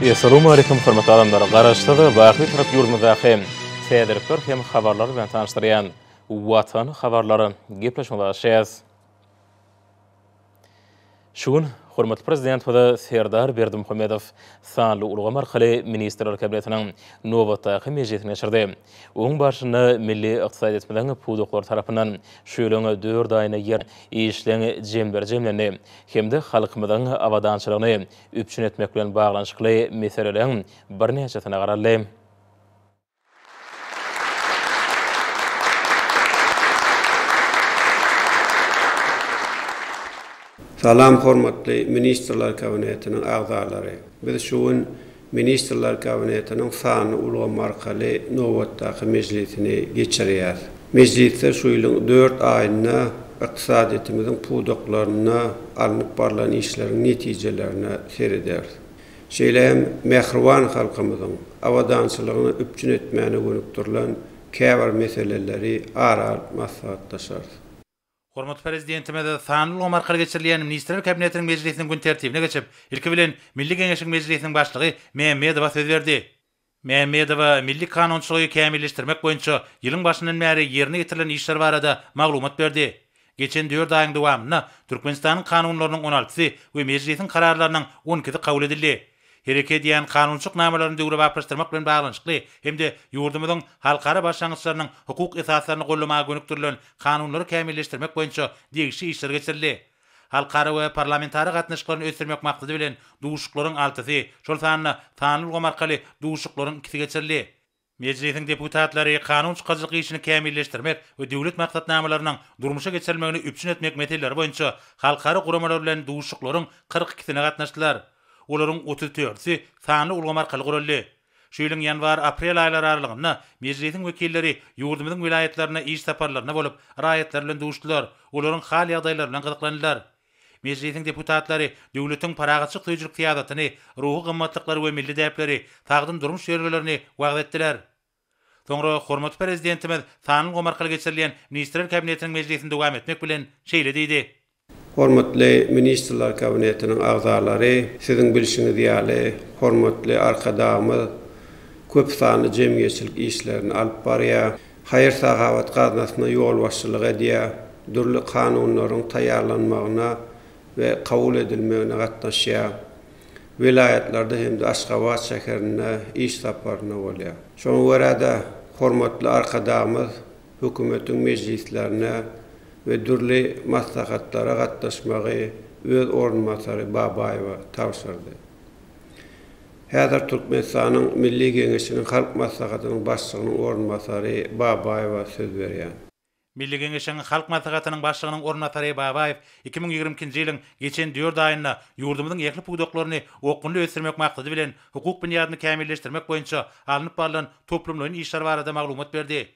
Essalawmaleýkum hormatly adamlar! Garaşsyz, baky Bitarap ýurdumyzdaky täzelikler hem habarlar bilen tanyşdyrýan Watan habarlary gepleşigimize başlaýarys. Şu gün hormatly Prezidentimiz Serdar Berdimuhamedow sanly ulgam arkaly Ministrler Kabinetiniň nobatdaky mejlisini geçirdi. Onuň barşynda milli ykdysadyýetimiziň pudaklary tarapyndan şu ýylyň dört aýynda ýer işleň jemleri jemlendi hem-de halkymyzyň abadançylygyny üpjün etmek bilen baglanyşykly meseleleriň birnäçesine garaldy. Salam hormatly Ministrler Kabinetiniň agzalary! Biz şu gün Ministrler Kabinetiniň sanly ulgam arkaly nobatdaky mejlisini geçirýäs. Mejlisde şu ýylyň dört aýynda ykdysadyýetimiziň pudaklarynda alnyp barlan işleriň netijelerine serederis. Şeýle hem mähriban halkymyzyň abadançylygyny üpjün etmäne gönükdirilen käbir meseleleri ara alyp maslahatlaşarys. Hormatly Prezidentimiz sanly ulgam arkaly geçirilýän Ministrler Kabinetiniň mejlisiniň gün tertibine geçip, ilki bilen, Milli Geňeşiň Mejlisiniň Başlygy Mämmedowa söz berdi. Mämmedowa milli kanunçylygy kämilleşdirmek boýunça ýylyň başyndan bäri ýerine ýetirilen işler barada maglumat berdi. Geçen dört aýyň dowamynda Türkmenistanyň kanunlarynyň on altysy we Mejlisiň kararlarynyň on ikisi kabul edildi. Hereket edýän kanunçylyk namalaryny döwrebaplaşdyrmak bilen baglanyşykly hem-de ýurdumyzyň halkara başlangyçlarynyň hukuk esaslaryny goldamaga gönükdirilen kanunlary kämilleşdirmek boýunça degişli işler geçirildi. Halkara we parlamentara gatnaşyklaryny ösdürmek maksady bilen duşuşyklaryň altysy, şol sanda sanly ulgam arkaly duşuşyklaryň ikisi geçirildi. Mejlisiň deputatlary kanun çykaryjylyk işini kämilleşdirmek we döwlet maksatnamalarynyň durmuşa geçirilmegini üpjün etmek meseleleri boýunça halkara guramalar bilen duşuşyklaryň 42 sine gatnaşdylar. Olaryň 34 dördüsi sanly ulgam arkaly guraldy. Şu ýylyň ýanwar-aprel aýlary aralygynda Mejlisiň wekilleri ýurdumyzyň welaýatlarynda iş saparlarynda bolup, raýatlar bilen duşdular, olaryň hal-ýagdaýlary bilen gyzyklandylar. Mejlisiň deputatlary döwletiň parahatçylyk söýüjilik syýasatyny, ruhy gymmatlyklary we milli däpleri, sagdyn durmuş ýörelgelerini wagyz etdiler. Soňra hormatly Prezidentimiz sanly ulgam arkaly geçirilýän Ministrler Kabinetiniň mejlisini dowam etmek bilen, şeýle diýdi. Hormatly Ministrler Kabinetiniň agzalary, siziň bilşiňiz ýaly, hormatly Arkadagymyz köp sanly jemgyýetçilik işlerini alyp barýar. Haýyr-sahawat gaznasyna ýolbaşçylyk edýär, dürli kanunlaryň taýýarlanmagyna we kabul edilmegine gatnaşýar, welaýatlarda hem-de Aşgabat şäherinde iş saparynda bolýar. Şoňa görä-de, hormatly Arkadagymyz hökümetiň mejlislerine we dürli maslahatlara gatnaşmagy öz orunbasary Babaýewe tabşyrdy. Häzir Türkmenistanyň Milli Geňeşiniň Halk Maslahatynyň Başlygynyň orunbasary Babaýewa söz berýär. Milli Geňeşiň Halk Maslahatynyň Başlygynyň orunbasary Babaýew 2022-nji ýylyň geçen dört aýynda ýurdumyzyň ähli pudaklaryny okgunly ösdürmek maksady bilen hukuk binýadyny kämilleşdirmek boýunça alnyp barlan toplumlaýyn işler barada maglumat berdi.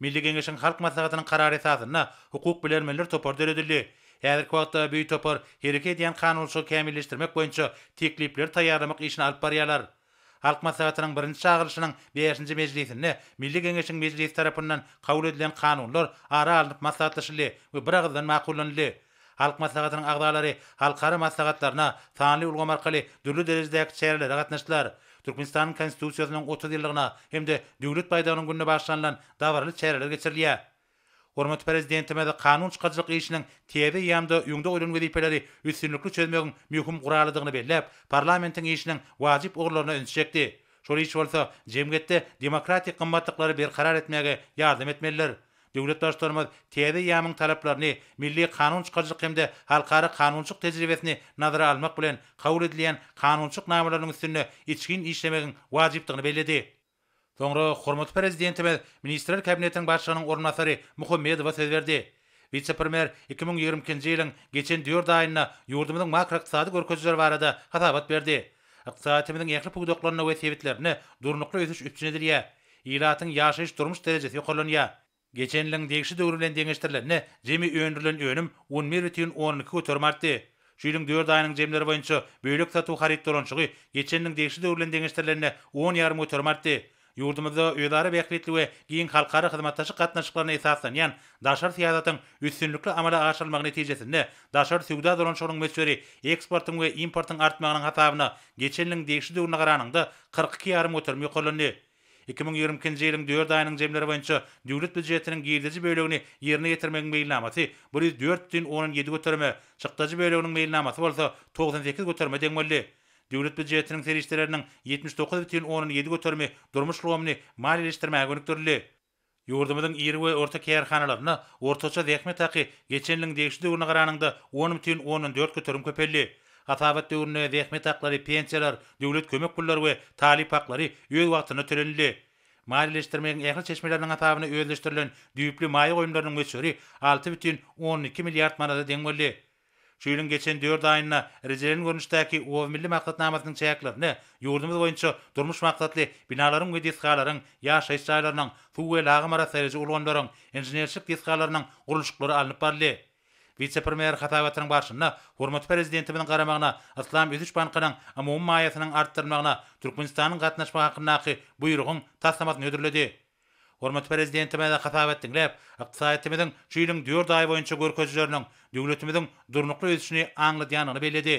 Milli Geňeşiň Halk Maslahatynyň karary esasynda hukuk bilermenler topary döredildi. Häzirki wagtda bu topar hereket edýän kanunçylygy kämilleşdirmek boýunça teklipleri taýýarlamak işini alyp barýarlar. Halk Maslahatynyň birinji çagyryşynyň bäşinji mejlisinde Milli Geňeşiň Mejlisi tarapyndan kabul edilen kanunlar ara alnyp maslahatlaşyldy we biragyzdan makullanyldy. Halk Maslahatynyň agzalary halkara maslahatlaryna, sanly ulgam arkaly dürli derejedäki çärelere gatnaşdylar. Türkmenistanyň Konstitusiýasynyň 30 ýyllygyna hem-de Döwlet baýdagynyň gününe bagyşlanylan dabaraly çäreler geçirilýär. Hormatly Prezidentimiz kanun çykaryjylyk işiniň täze eýýamda öňde goýlan wezipeleri üstünlikli çözmegiň möhüm guralydygyny belläp, parlamentiň işiniň wajyp ugurlaryna ünsi çekdi. Şol iş bolsa jemgyýetde demokratik gymmatlyklary berkarar etmäge ýardam etmelidir. Döwlet Baştutanymyz täze eýýamyň talaplaryny, milli kanun çykaryjylyk hem-de halkara kanunçylyk tejribesini nazara almak bilen, kabul edilýän kanunçylyk namalarynyň üstünde içgin işlemegiň wajypdygyny belledi. Soňra hormatly Prezidentimiz Ministrler Kabinetiniň Başlygynyň orunbasary Muhammedowa söz berdi. Wise-premýer 2022-nji ýylyň geçen dört aýynda ýurdumyzyň makroykdysady görkezijileri barada hasabat berdi. Ykdysadyýetimiziň ähli pudaklarynda we sebitlerinde durnukly ösüş üpjün edilýär. Ilatyň ýaşaýyş-durmuş derejesi ýokarlanýar. Geçen ýylyň degişli döwri bilen deňeşdirilende, jemi öndürilen önüm 11,2 göterim artdy. Şu ýylyň dört aýynyň jemleri boýunça bölek satuw haryt dolanyşygy geçen ýylyň degişli döwri bilen deňeşdirilende on ýarym göterim artdy. Ýurdumyzda özara bähbitli we giň halkara hyzmatdaşlyk gatnaşyklaryna esaslanýan daşary syýasatyň üstünlikli amala aşyrylmagy netijesinde daşary söwda dolanyşygynyň möçberi eksportyň we importyň artmagynyň hasabyna geçen ýylyň degişli döwrüne garanyňda 42 ýarym göterim ýokarlandy. 2022-nji ýylyň dört aýynyň jemleri boýunça döwlet býujetiniň girdeji bölegini ýerine ýetirmegiň meýilnamasy 104,7 göterime, çykdajy böleginiň meýilnamasy bolsa 98 göterime deň boldy. Döwlet býujetiniň serişdeleriniň 79,7 göterimi durmuş ulgamyny maliýeleşdirmäge gönükdirildi. Ýurdumyzyň iri we orta kärhanalarynda ortaça zähmet haky geçen ýylyň degişli döwrüne garanyňda 10,4 göterim köpeldi. Hasabat döwründe zähmet haklary, pensiýalar, döwlet kömek pullary we talyp haklary öz wagtynda tölenildi. Maliýeleşdirmegiň ähli çeşmeleriniň hasabyna özleşdirilen düýpli maýa goýumlarynyň möçberi 6,2 milliard manada deň boldy. Şu ýylyň geçen dört aýynda rejelen görnüşdäki Oba milli maksatnamasynyň çäklerinde ýurdumyz boýunça durmuş maksatly binalaryň we desgalaryň, ýaşaýyş jaýlarynyň, suw we lagym arassalaýjy ulgamlaryň, inženerçilik desgalarynyň gurluşyklary alnyp baryldy. Wise-premýer hasabatynyň barşynda hormatly Prezidentimiziň garamagyna Yslam ösüş bankynyň umumy maýasynyň artdyrylmagyna Türkmenistanyň gatnaşmagy hakyndaky Buýrugyň taslamasyny hödürledi. Hormatly Prezidentimiz hasabat diňläp, ykdysadyýetimiziň şu ýylyň dört aýy boýunça görkezijileriniň döwletimiziň durnukly ösüşini aňladýandygyny belledi.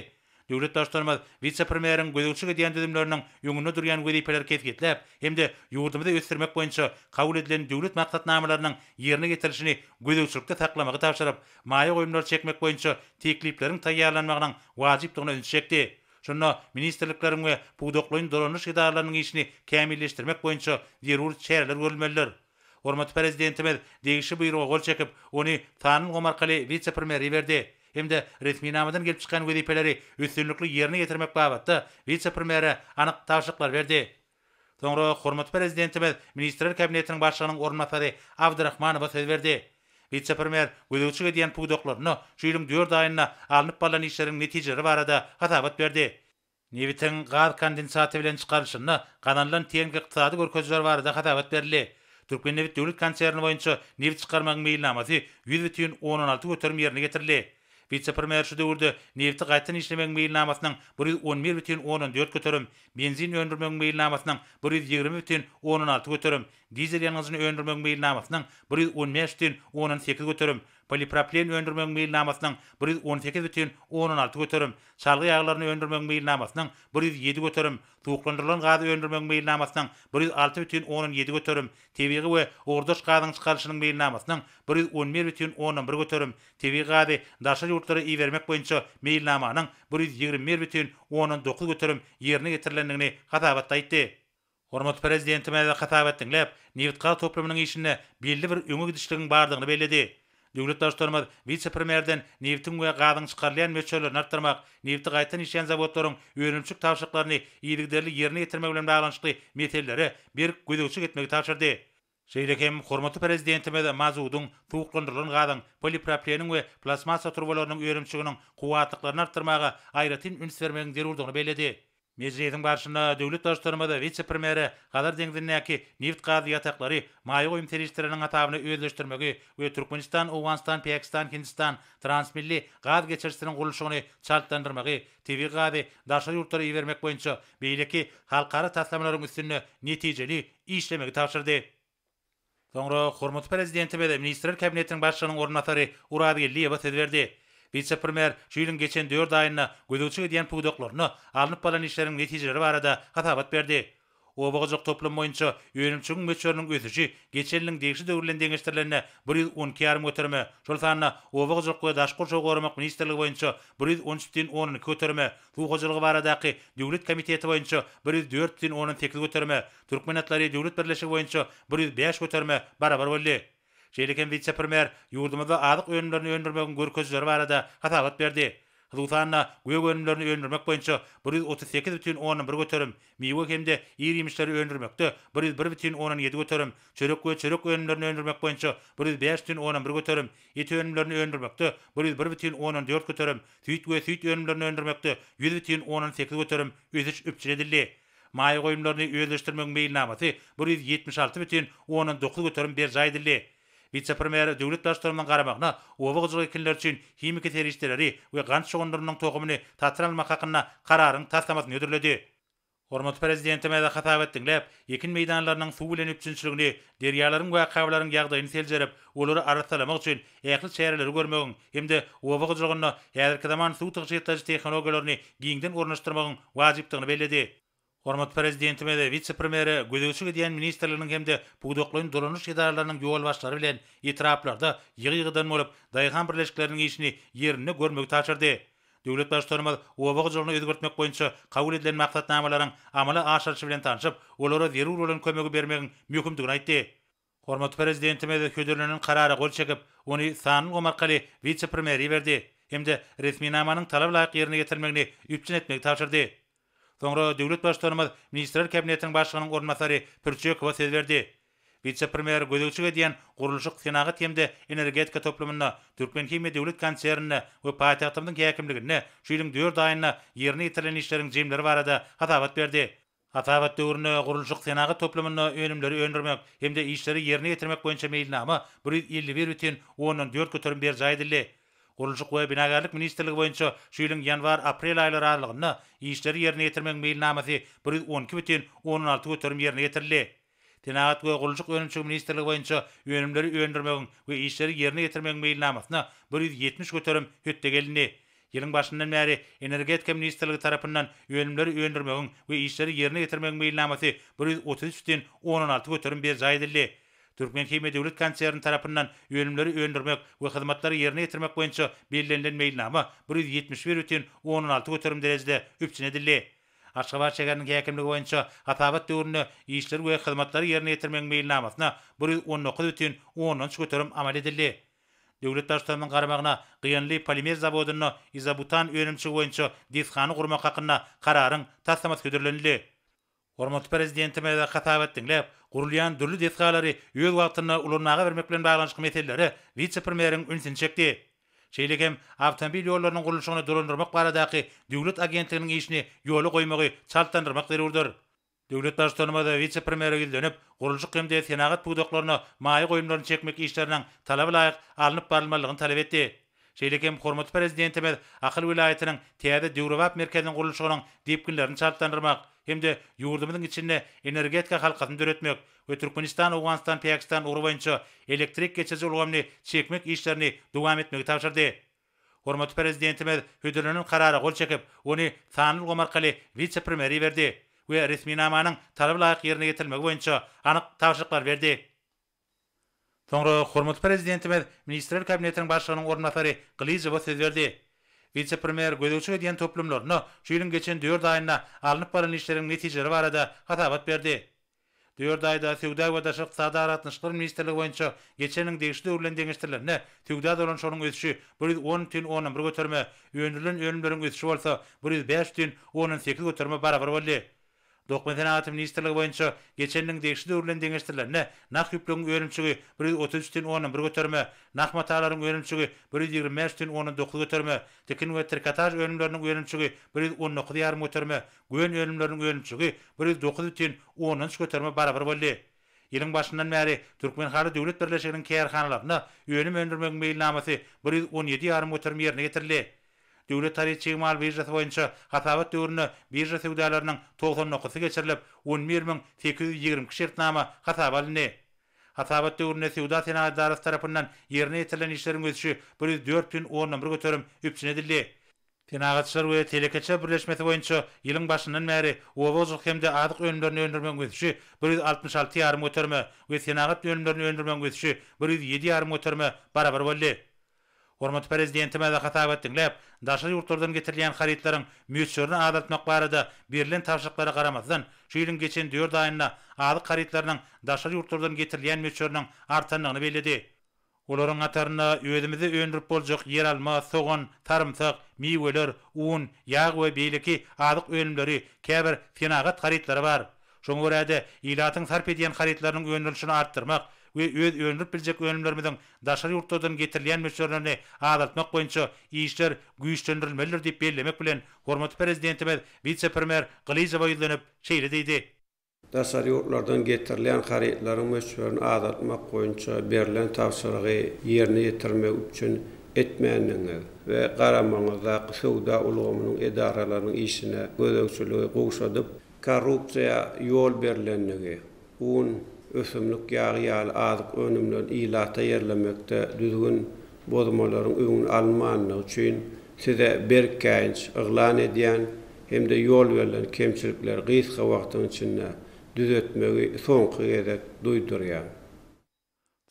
Döwlet Baştutanymyz wise-premýeriň gözegçilik edýän düzümleriniň öňünde durýan wezipeleri kesgitläp hem-de ýurdumyzy ösdürmek boýunça kabul edilen döwlet maksatnamalarynyň ýerine ýetirilişini gözegçilikde saklamagy tabşyryp, maýa goýumlary çekmek boýunça teklipleriň taýýarlanmagynyň wajypdygyna ünsi çekdi. Şunda ministrlikleriň we pudaklaýyn dolanyş edaralarynyň işini kämilleşdirmek boýunça zerur çäreler görülmelidir. Hormatly Prezidentimiz degişli Buýruga gol çekip, ony sanly ulgam arkaly wise-premýere iberdi hem-de resminamadan gelip çykýan wezipeleri üstünlikli ýerine ýetirmek babatda wise-premýere anyk tabşyryklary berdi. Soňra hormatly Prezidentimiz Ministrler Kabinetiniň Başlygynyň orunbasary Abdyrahmanowa söz berdi. Wise-premýer gözegçilik edýän pudaklarynda şu ýylyň dört aýynda alnyp barlan işleriň netijeleri barada hasabat berdi. Nebitiň gaz kondensaty bilen çykarylyşynda gazanylan tehniki-ykdysady görkezijiler barada hasabat berildi. Türkmennebit döwlet konserni boýunça nebit çykarmagyň meýilnamasy 100,6 göterim ýerine ýetirildi. Wise-premýer şu döwürde nebiti gaýtadan işlemegiň meýilnamasynyň 111,4 göterim, benzin öndürmegiň meýilnamasynyň 120,6 göterim, dizel ýangyjyny öndürmegiň meýilnamasynyň 115,8 göterim, polipropilen öndürmegiň meýilnamasynyň 118,6 göterim, çalgy ýaglaryny öndürmegiň meýilnamasynyň 107 göterim, suwuklandyrylan gazy öndürmegiň meýilnamasynyň 106,7 göterim, tebigy we ugurdaş gazyň çykarylyşynyň meýilnamasynyň 111,1 göterim, Tebigy gazy daşary ýurtlara ibermek boýunça meýilnamanyň 121,9 göterim ýerine ýetirilendigini hasabatda aýtdy. Hormatly Prezidentimiz hasabat diňläp, nebitgaz toplumynyň işinde belli bir öňe gidişligiň bardygyny belledi. Döwlet Baştutanymyz wise-premýerden nebitiň we gazyň çykarylýan möçberlerini artdyrmak, nebiti gaýtadan işleýän zawodlaryň önümçilik tabşyryklaryny yzygiderli ýerine ýetirmek bilen baglanyşykly meselelere berk gözegçilik etmegi tabşyrdy. Şeýle hem hormatly Prezidentimiz mazudyň, suwuklandyrylan gazyň, polipropileniň we plastmassa turbalarynyň önümçiliginiň kuwwatlyklaryny artdyrmaga aýratyn üns bermegiň zerurdygyny belledi. Mejlisiň barşynda döwlet Baştutanymyz wise-premýere Hazar deňzindäki nebit-gazly ýataklary maýa goýum serişdeleriniň hasabyna özleşdirmegi we Türkmenistan, Owganystan, Pakistan, Hindistan transmilli gaz geçirijisiniň gurluşygyny çaltlandyrmagy, tebigy gazy daşary ýurtlara ibermek boýunça beýleki halkara taslamalaryň üstünde netijeli işlemegi tabşyrdy. Soňra hormatly Prezidentimiz Ministrler Kabinetiniň Başlygynyň orunbasary Urazgeldiýewe söz berdi. Wise-premýer şu ýylyň geçen dört aýynda gözegçilik edýän pudaklarynda alnyp barlan işleriň netijeleri barada hasabat berdi. Oba hojalyk toplumy boýunça önümçiligiň möçberiniň ösüşi geçen ýylyň degişli döwri bilen deňeşdirilende 112 ýarym göterime, şol sanda Oba hojalyk we daşky gurşawy goramak ministrligi boýunça 113 bütin ondan iki göterime, Suw hojalygy baradaky döwlet komiteti boýunça 104 bütin ondan sekiz göterime, Türkmen atlary döwlet birleşigi boýunça 105 göterime barabar boldy. Şeýle hem wise-premýer ýurdumyzda azyk önümlerini öndürmegiň görkezijileri barada hasabat berdi. Hususan-da, gök önümlerini öndürmek boýunça 138 bütin ondan bir göterim, miwe hem-de ir-iýmişleri öndürmekde 101 bütin ondan ýedi göterim, çörek we çörek önümlerini öndürmek boýunça 105 bütin ondan bir göterim, et önümlerini öndürmekde 101 bütin ondan dört göterim, süýt we süýt önümlerini öndürmekde 100 bütin ondan sekiz göterim ösüş üpjün edildi. Maýa goýumlaryny özleşdirmegiň meýilnamasy 176 bütin ondan dokuz göterim berjaý edildi. Wise-premýer döwlet Baştutanymyzyň garamagyna oba hojalyk ekinleri üçin himiki serişdeleri we gant şugundyrynyň tohumyny satyn almak hakynda Kararyň taslamasyny hödürledi. Hormatly Prezidentimiz hasabat diňläp, ekin meýdanlarynyň suw bilen üpjünçiligini, derýalaryň we akabalaryň ýagdaýyny seljerip, olary arassalamak üçin ähli çäreleri görmegiň hem-de oba hojalygynda häzirki zaman suw tygşytlaýjy tehnologiýalaryny giňden ornaşdyrmagyň wajypdygyny belledi. Hormatly Prezidentimiz wise-premýere gözegçilik edýän ministrliginiň hem-de pudaklaýyn dolanyş edaralarynyň ýolbaşçylary bilen etraplarda ýygy-ýygydan bolup, daýhan birleşikleriniň işini ýerinde görmegi tabşyrdy. Döwlet Baştutanymyz oba hojalygyny özgertmek boýunça kabul edilen maksatnamalaryň amala aşyrylyşy bilen tanşyp, olara zerur bolan kömegi bermegiň möhümdigini aýtdy. Hormatly Prezidentimiz hödürlenen Karara gol çekip, ony sanly ulgam arkaly wise-premýere iberdi hem-de resminamanyň talaba laýyk ýerine ýetirilmegini üpjün etmegi tabşyrdy. Soňra döwlet Baştutanymyz Ministrler Kabinetiniň Başlygynyň orunbasary Pürçekowa söz berdi. Wise-premýer gözegçilik edýän gurluşyk, senagat hem-de energetika toplumynda, Türkmenhimiýa döwlet konserninde we paýtagtymyzyň häkimliginde şu ýylyň dört aýynda ýerine ýetirilen işleriň jemleri barada hasabat berdi. Hasabat döwründe gurluşyk-senagat toplumynda önümleri öndürmek hem-de işleri ýerine ýetirmek boýunça meýilnama 151 bütin ondan 4% berjaý edildi. Gurluşyk we binagärlik ministrligi boýunça şu ýylyň ýanwar-aprel aýlary aralygynda işleri ýerine ýetirmegiň meýilnamasy 112 bütin ondan 6% ýerine ýetirildi. Senagat we gurluşyk önümçiligi ministrligi boýunça önümleri öndürmegiň we işleri ýerine ýetirmegiň meýilnamasyna 170% hötde gelindi. Ýylyň başyndan bäri Energetika ministrligi tarapyndan önümleri öndürmegiň we işleri ýerine ýetirmegiň meýilnamasy 133 bütin ondan 6% berjaý edildi. Türkmenhimiýa döwlet konserni tarapyndan önümleri öndürmek we hyzmatlary ýerine ýetirmek boýunça bellenilen meýilnama 171 bütin ondan 6% derejede üpjün edildi. Aşgabat şäheriniň häkimligi boýunça hasabat döwründe işleri we hyzmatlary ýerine ýetirmegiň meýilnamasyna 119 bütin ondan 3% amal edildi. Döwlet Baştutanymyzyň garamagyna Gyýanly polimer zawodynda izobutan önümçiligi boýunça desgany gurmak hakynda Kararyň taslamasy hödürlenildi. Hormatly Prezidentimiz hasabat diňläp, gurulýan dürli desgalary öz wagtynda ulanmaga bermek bilen baglanyşykly meselelere wise-premýeriň ünsüni çekdi. Şeýle hem awtomobil ýollarynyň gurluşygyny dolandyrmak baradaky döwlet agentliginiň işini ýola goýmagy çaltlandyrmak zerurdyr. Döwlet Baştutanymyz wise-premýere ýüzlenip, gurluşyk hem-de senagat pudaklaryna maýa goýumlaryny çekmek işleriniň talaba laýyk alnyp barylmalydygyny talap etdi. Şeýle hem hormatly Prezidentimiz Ahal welaýatynyň täze döwrebap merkeziniň gurluşygynyň depginlerini çaltlandyrmak hem-de ýurdumyzyň içinde energetika halkasyny döretmek we Türkmenistan-Owganystan-Pakistan ugry boýunça elektrik geçiriji ulgamyny çekmek işlerini dowam etmegi tabşyrdy. Hormatly Prezidentimiz hödürlenen Karara gol çekip, ony sanly ulgam arkaly wise-premýere iberdi we resminamanyň talaba laýyk ýerine ýetirilmegi boýunça anyk tabşyryklary berdi. Soňra hormatly Prezidentimiz Ministrler Kabinetiniň Başlygynyň orunbasary Gylyjowa söz berdi. Wise-premýer gözegçilik edýän toplumlarynda şu ýylyň geçen dört aýynda alnyp barlan işleriň netijeleri barada hasabat berdi. Dört aýda Söwda we daşary ykdysady aragatnaşyklar ministrligi boýunça geçen ýylyň degişli döwri bilen deňeşdirilende söwda dolanyşygynyň ösüşi 110 bütin ondan bir göterime, öndürilen önümleriň ösüşi bolsa 105 bütin ondan sekiz göterime barabar boldy. Dokma senagaty ministrligi boýunça geçen ýylyň degişli döwri bilen deňeşdirilende nah ýüplügiň önümçigi 133 bütin ondan bir göterime, nah matalaryň önümçigi 125 bütin ondan dokuz göterime, tikin we trikotaž önümleriniň önümçigi 119 ýarym göterime, Gön önümleriniň önümçiligi 109 bütin ondan üç göterime barabar boldy. Ýylyň başyndan bäri Türkmenhaly döwlet birleşiginiň kärhanalarynda önüm öndürmegiň meýilnamasy 117 ýarym göterim ýerine ýetirildi. Döwlet haryt çig mal biržasy boýunça hasabat döwründe birža söwdalarynyň 99 dokuzysy geçirilip, 11 822 şertnama hasaba alyndy. Hasabat döwründe Söwda-senagat edarasy tarapyndan ýerine ýetirilen işleriň ösüşi 104 bütin ondan bir göterim üpjün edildi. Senagatçylar we telekeçiler birleşmesi boýunça ýylyň başyndan bäri oba hojalyk hem-de azyk önümlerini öndürmegiň ösüşi 166 ýarym göterime we senagat önümlerini öndürmegiň ösüşi 107 ýarym göterime barabar boldy. Hormatly Prezidentimiz hasabat diňläp, daşary ýurtlardan getirilýän harytlaryň möçberini azaltmak barada berlen tabşyryklara garamazdan, şu ýylyň geçen dört aýynda azyk harytlarynyň daşary ýurtlardan getirilýän möçberiniň artandygyny belledi. Olaryň hatarynda özümizde öndürip boljak ýeralma, sogan, sarymsak, miweler, un, ýag we beýleki azyk önümleri, käbir senagat harytlary bar. Şoňa görä-de, ilatyň sarp edýän harytlarynyň öndürilişini artdyrmak we öz öndürip biljek önümlerimiziň daşary ýurtlardan getirilýän möçberlerini azaltmak boýunça işler güýçlendirilmelidir diýip bellemek bilen, hormatly Prezidentimiz wise-premýer Gylyjowa ýüzlenip, şeýle diýdi. Daşary ýurtlardan getirilýän harytlaryň möçberini azaltmak boýunça berlen tabşyrygy ýerine ýetirmegi üpjün etmändigiňiz we garamagyňyzdaky söwda ulgamynyň edaralarynyň işine gözegçiligi gowşadyp. Korrupsiýa ýol berlendigi, un, ösümlik ýagy ýaly azyk önümlerini ilata ýerlemekde düzgün bozmalaryň öňüni alynmandygy üçin size berk käýinç yglan edýän hem-de ýol berlen kemçilikleri gysga wagtyň içinde düzetmegi soňky gezek duýdurýan.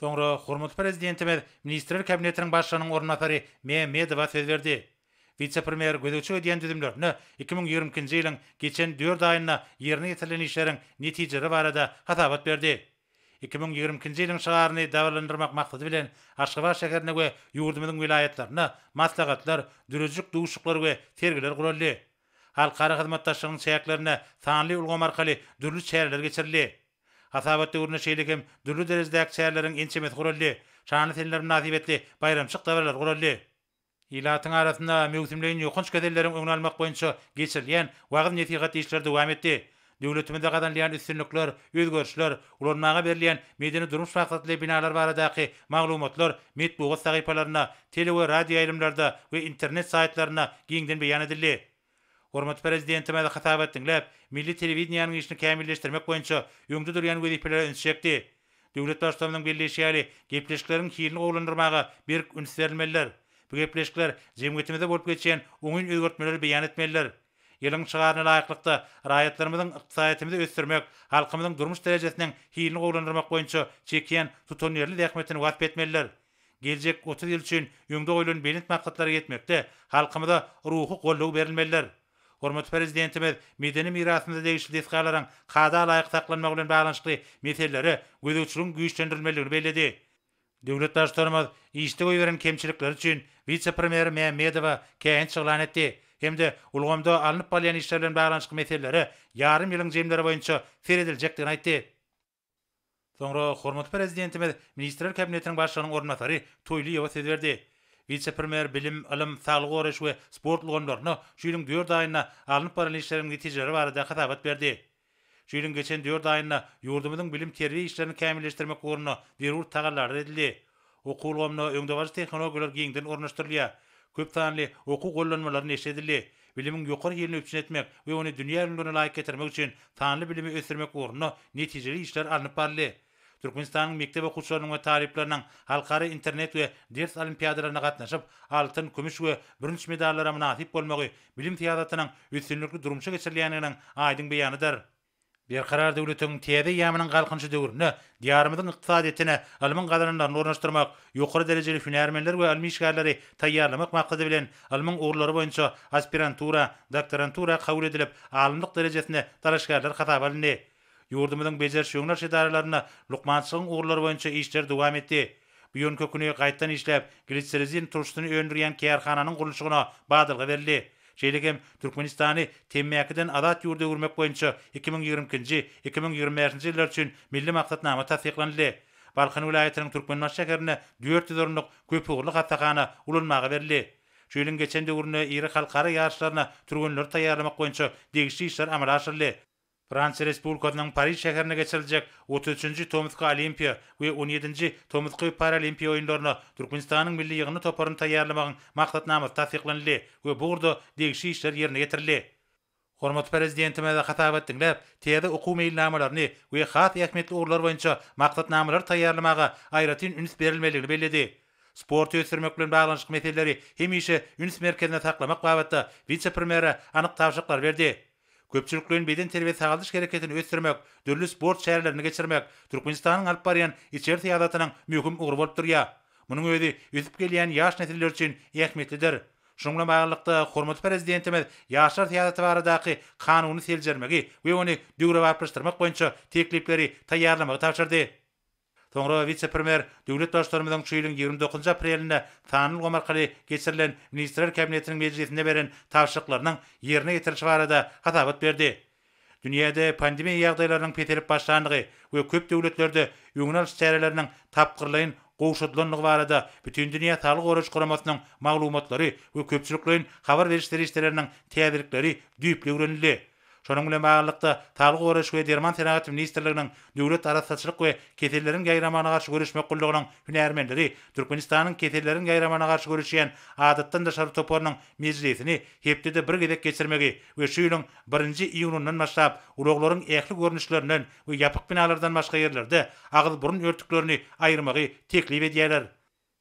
Soňra hormatly Prezidentimiz Ministrler Kabinetiniň Başlygynyň orunbasary Mämmedowa söz berdi. Wise-premýer gözegçilik edýän düzümlerinde 2022-nji ýylyň geçen dört aýynda ýerine ýetirilen işleriň netijeleri barada hasabat berdi. 2022-nji ýylyň şygaryny dabaralandyrmak maksady bilen, Aşgabat şäherinde we ýurdumyzyň welaýatlarynda maslahatlar, döredijilik duşuşyklary we sergiler guraldy. Halkara hyzmatdaşlygynyň çäklerinde sanly ulgam arkaly dürli çäreler geçirildi. Hasabat döwründe şeýle hem dürli derejedäki çäreleriň ençemesi guraldy. Şanly seneler mynasybetli baýramçylyk dabaralary guraldy. Ilatyň arasynda möwsümleýin ýokanç keselleriň öňüni almak boýunça geçirilýän wagyz-nesihat işleri dowam etdi. Döwletimizde gazanylýan üstünlikler, özgerişler, ulanmaga berilýän medeni-durmuş maksatly binalar baradaky maglumatlar metbugat sahypalarynda, tele we radioýaýlymlarda we internet saýtlarynda giňden beýan edildi. Hormatly Prezidentimiz hasabat diňläp, milli telewideniýäniň işini kämilleşdirmek boýunça öňde durýan wezipelere ünsi çekdi. Döwlet Baştutanymyzyň belleýşi ýaly, gepleşikleriň hilini gowulandyrmaga berk üns berilmelidir. Bu gepleşikler jemgyýetimizde bolup geçýän oňyn özgertmeleri beýan etmelidir. Ýylyň şygaryna laýyklykda, raýatlarymyzyň ykdysadyýetimizi ösdürmek, halkymyzyň durmuş derejesiniň hilini gowulandyrmak boýunça çekýän tutanýerli zähmetini wasp etmelidir. Geljek 30 ýyl üçin öňde goýlan belent maksatlara ýetmekde halkymyza ruhy goldaw berilmelidir. Hormatly Prezidentimiz medeni mirasymyza degişli desgalaryň kada laýyk saklanmagy bilen baglanyşykly meselelere gözegçiligiň güýçlendirilmelidigini belledi. Döwlet Baştutanymyz işde goýberen kemçilikleri üçin wise-premýer Mämmedowa käýinç yglan etdi hem-de ulgamda alnyp barylýan işler bilen baglanyşykly meselelere ýarym ýylyň jemleri boýunça serediljekdigini aýtdy. Soňra hormatly Prezidentimiz Ministrler Kabinetiniň Başlygynyň orunbasary Toýlyýewa söz berdi. Wise-premýer bilim, ylym, saglygy goraýyş we sport ulgamlarynda şu ýylyň dört aýynda alnyp barylan işleriň netijeleri barada hasabat berdi. Şu ýylyň geçen dört aýynda ýurdumyzyň bilim-terbiýe işlerini kämilleşdirmek ugrunda zerur tagallalar edildi. Okuw ulgamyna öňdebaryjy tehnologiýalar giňden ornaşdyrylýar. Köp sanly okuw gollanmalary neşir edildi. Bilimiň ýokary hilini üpjün etmek we ony dünýä ülňülerine laýyk getirmek üçin sanly bilimi ösdürmek ugrunda netijeli işler alnyp baryldy. Türkmenistanyň mekdep okuwçylarynyň we talyplarynyň halkara internet we ders olimpiadalaryna gatnaşyp, altyn, kümüş we bürünç medallara mynasyp bolmagy bilim syýasatynyň üstünlikli durmuşa geçirilýändiginiň aýdyň beýanydyr. Berkarar döwletiň täze eýýamynyň Galkynyşy döwründe Diýarymyzyň ykdysadyýetine ylmyň gazananlaryny ornaşdyrmak, ýokary derejeli hünärmenler we ylmy işgärleri taýýarlamak maksady bilen ylmyň ugurlary boýunça aspirantura, doktorantura kabul edilip, alymlyk derejesine dalaşgärler hasaba alyndy. Ýurdumyzyň bejeriş-öňüni alyş edaralarynda lukmançylygyň ugurlary boýunça işler dowam etdi. Buýan köküni gaýtadan işläp, glitserizin turşusyny öndürýän kärhananyň gurluşygyna badalga berildi. Şeýle hem Türkmenistany temmäkiden azat ýurda öwürmek boýunça 2022-nji, 2025-nji ýyllar üçin Milli maksatnama tassyklanyldy. Balkan welaýatynyň Türkmenbaşy şäherinde 400 orunlyk köpugurly hassahana ulanmaga berildi. Şu ýylyň geçen döwründe iri halkara ýaryşlaryna türgenleri taýýarlamak boýunça degişli işler amala aşyryldy. Fransiýa Respublikasynyň Pariž şäherinde geçiriljek otuz üçünji tomusky Olimpiýa we on ýedinji tomusky Paralimpiýa oýunlaryna Türkmenistanyň milli ýygyndy toparyny taýýarlamagyň maksatnamasy tassyklanyldy we bu ugurda degişli işler ýerine ýetirildi. Hormatly Prezidentimiz hasabat diňläp, täze okuw meýilnamalaryny we has ähmiýetli ugurlar boýunça maksatnamalary taýýarlamaga aýratyn üns berilmelidigini belledi. Sporty ösdürmek bilen baglanyşykly meseleleri hemişe üns merkezinde saklamak babatda wise-premýere anyk tabşyryklary berdi. Köpçülikleýin bedenterbiýe-sagaldyş hereketini ösdürmek, dürli sport çärelerini geçirmek Türkmenistanyň alyp barýan içeri syýasatynyň möhüm ugry bolup durýar. Munuň özi ösüp gelýän ýaş nesiller üçin ähmiýetlidir. Şunuň bilen baglylykda, hormatly Prezidentimiz ýaşlar syýasaty baradaky Kanuny seljermegi we ony döwrebaplaşdyrmak boýunça teklipleri taýýarlamagy tabşyrdy. Soňra wise-premýer döwlet Baştutanymyzyň şu ýylyň 29 aprelinde sanly ulgam arkaly geçirilen Ministrler Kabinetiniň mejlisinde beren tabşyryklarynyň ýerine ýetirilişi barada hasabat berdi. Dünýäde pandemiýa ýagdaýlarynyň peselip başlandygy we köp döwletlerde öňüni alyş çäreleriniň tapgyrlaýyn gowşadylandygy barada Bütindünýä Saglygy Goraýyş Guramasynyň maglumatlary we köpçülikleýin habar beriş serişdeleriniň täzelikleri düýpli öwrenildi. Şonuň bilen baglylykda, Saglygy goraýyş we derman senagaty ministrliginiň Döwlet arassaçylyk we keselleriň ýaýramagyna garşy göreşmek gullugynyň hünärmenleri Türkmenistanyň keselleriň ýaýramagyna garşy göreşýän adatdan daşary toparynyň mejlisini hepdede bir gezek geçirmegi we şu ýylyň birinji iýunyndan başlap ulaglaryň ähli görnüşlerinden we ýapyk binalardan başga ýerlerde agyz-burun örtüklerini aýyrmagy teklip edýärler.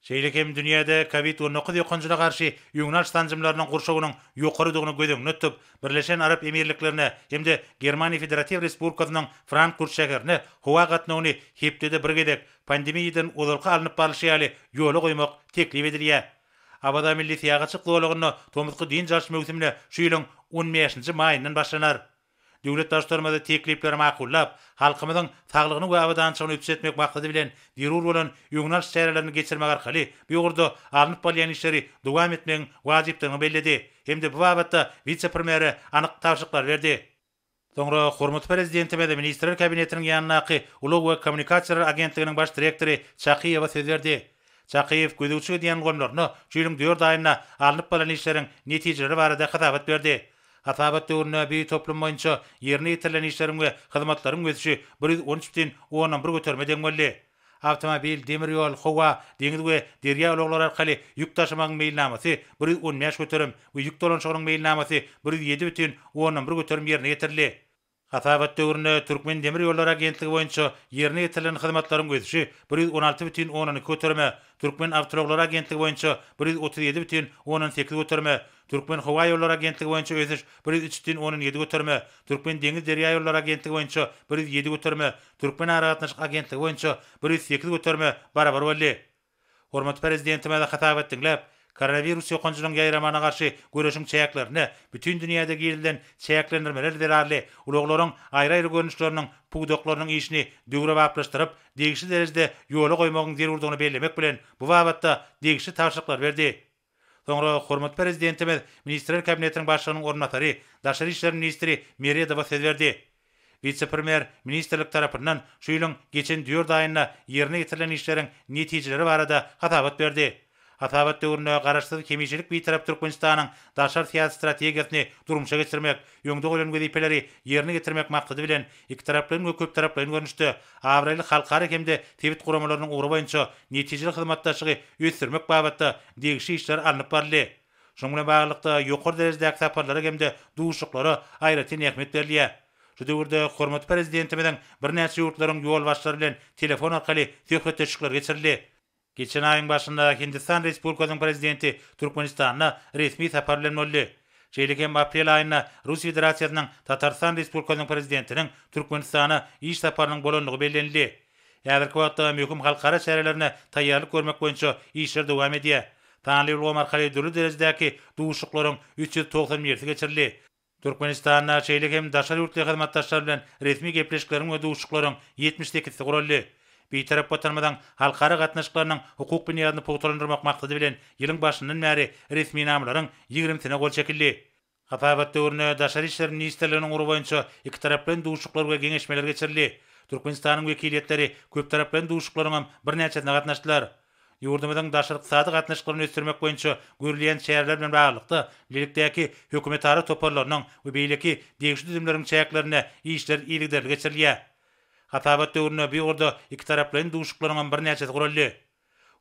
Şeýle hem dünýäde Covid 19 ýokanjyna garşy öňüni alyş sanjymlarynyň gurşawynyň ýokarydygyny göz öňünde tutup, Birleşen Arap Emirliklerine hem-de Germaniýa Federatiw Respublikasynyň Frankfurt şäherine howa gatnawyny hepdede bir gezek, pandemiýadan ozalky alnyp barlyşy ýaly ýola goýmak teklip edilýär. Awaza milli syýahatçylyk zolagynda tomusky dynç alyş möwsümine şu ýylyň on bäşinji maýyndan başlanar. Döwlet Baştutanymyz teklipleri makullap, halkymyzyň saglygyny we abadançylygyny üpjün etmek maksady bilen zerur bolan öňüni alyş çärelerini geçirmek arkaly bu ugurda alnyp barylýan işleri dowam etmegiň wajypdygyny belledi hem-de bu babatda wise-premýere anyk tabşyryklary berdi. Soňra hormatly Prezidentimiz Ministrler Kabinetiniň ýanyndaky Ulag we kommunikasiýalar agentliginiň baş direktory Çakyýewe söz berdi. Çakyýew gözegçilik edýän ulgamlarynda şu ýylyň dört aýynda alnyp barlan işleriň netijeleri barada hasabat berdi. Hasabat döwründe bu toplum boýunça ýerine ýetirilen işleriň we hyzmatlaryň ösüşi 113 bütin ondan bir göterime deň boldy. Awtomobil, demir ýol, howa, deňiz we derýa ulaglary arkaly ýük daşamagyň meýilnamasy 115 göterim we ýük dolanyşygynyň meýilnamasy 107 bütin ondan bir göterim ýerine ýetirildi. Hasabat döwründe Türkmendemirýollary agentligi boýunça ýerine ýetirilen hyzmatlaryň ösüşi 116 bütin ondan iki göterime, Türkmenawtoulaglary agentligi boýunça 137 bütin ondan sekiz göterime, Türkmenhowaýollary agentligi boýunça ösüş 103 bütin ondan ýedi göterime, Türkmendeňizderýaýollary agentligi boýunça 107 göterime, Türkmenaragatnaşyk agentligi boýunça 108 göterime barabar boldy. Hormatly Prezidentimiz hasabat diňläp, koronawirus ýokanjynyň ýaýramagyna garşy göreşiň çäklerinde bütin dünýäde girizilen çäklendirmeler zerarly ulaglaryň aýry-aýry görnüşleriniň pudaklarynyň işini döwrebaplaşdyryp, degişli derejede ýola goýmagyň zerurdygyny bellemek bilen, bu babatda degişli tabşyryklary berdi. Soňra hormatly Prezidentimiz Ministrler Kabinetiniň Başlygynyň orunbasary, daşary işler ministri Meredowa söz berdi. Wise-premýer ministrlik tarapyndan şu ýylyň geçen dört aýynda ýerine ýetirilen işleriň netijeleri barada hasabat berdi. Hasabat döwründe Garaşsyz, hemişelik Bitarap Türkmenistanyň daşary syýasy strategiýasyny durmuşa geçirmek, öňde goýlan wezipeleri ýerine ýetirmek maksady bilen, ikitaraplaýyn we köptaraplaýyn görnüşde abraýly halkara hem-de sebit guramalarynyň ugry boýunça netijeli hyzmatdaşlygy ösdürmek babatda degişli işler alnyp baryldy. Şunuň bilen baglylykda, ýokary derejedäki saparlara hem-de duşuşyklara aýratyn ähmiýet berilýär. Şu döwürde hormatly Prezidentimiziň birnäçe ýurtlaryň ýolbaşçylary bilen telefon arkaly söhbetdeşlikleri geçirildi. Geçen aýyň başynda Hindistan Respublikasynyň Prezidenti Türkmenistanda resmi sapar bilen boldy. Şeýle hem aprel aýynda Russiýa Federasiýasynyň Tatarystan Respublikasynyň Prezidentiniň Türkmenistana iş saparynyň bolandygy bellenildi. Häzirki wagtda möhüm halkara çärelerine taýýarlyk görmek boýunça işler dowam edýär. Sanly ulgam arkaly dürli derejedäki duşuşyklaryň 391 si geçirildi. Türkmenistanda şeýle hem daşary ýurtly hyzmatdaşlar bilen resmi gepleşikleriň we duşuşyklaryň 78-si guraldy. Bitarap Watanymyzyň halkara gatnaşyklarynyň hukuk binýadyny pugtalandyrmak maksady bilen ýylyň başyndan bäri resminamalaryň ýigrimisine gol çekildi. Hasabat döwründe Daşary işler ministrliginiň ugry boýunça ikitaraplaýyn duşuşyklar we geňeşmeler geçirildi. Türkmenistanyň wekiliýetleri köptaraplaýyn duşuşyklaryňam birnäçesine gatnaşdylar. Ýurdumyzyň daşary ykdysady gatnaşyklaryny ösdürmek boýunça görülýän çäreler bilen baglylykda, bilelikdäki hökümetara toparlarynyň we beýleki degişli düzümleriň çäklerinde işler yzygiderli geçirilýär. Hasabat döwründe bu ugurda ikitaraplaýyn duşuşyklaryňam birnäçesi guraldy.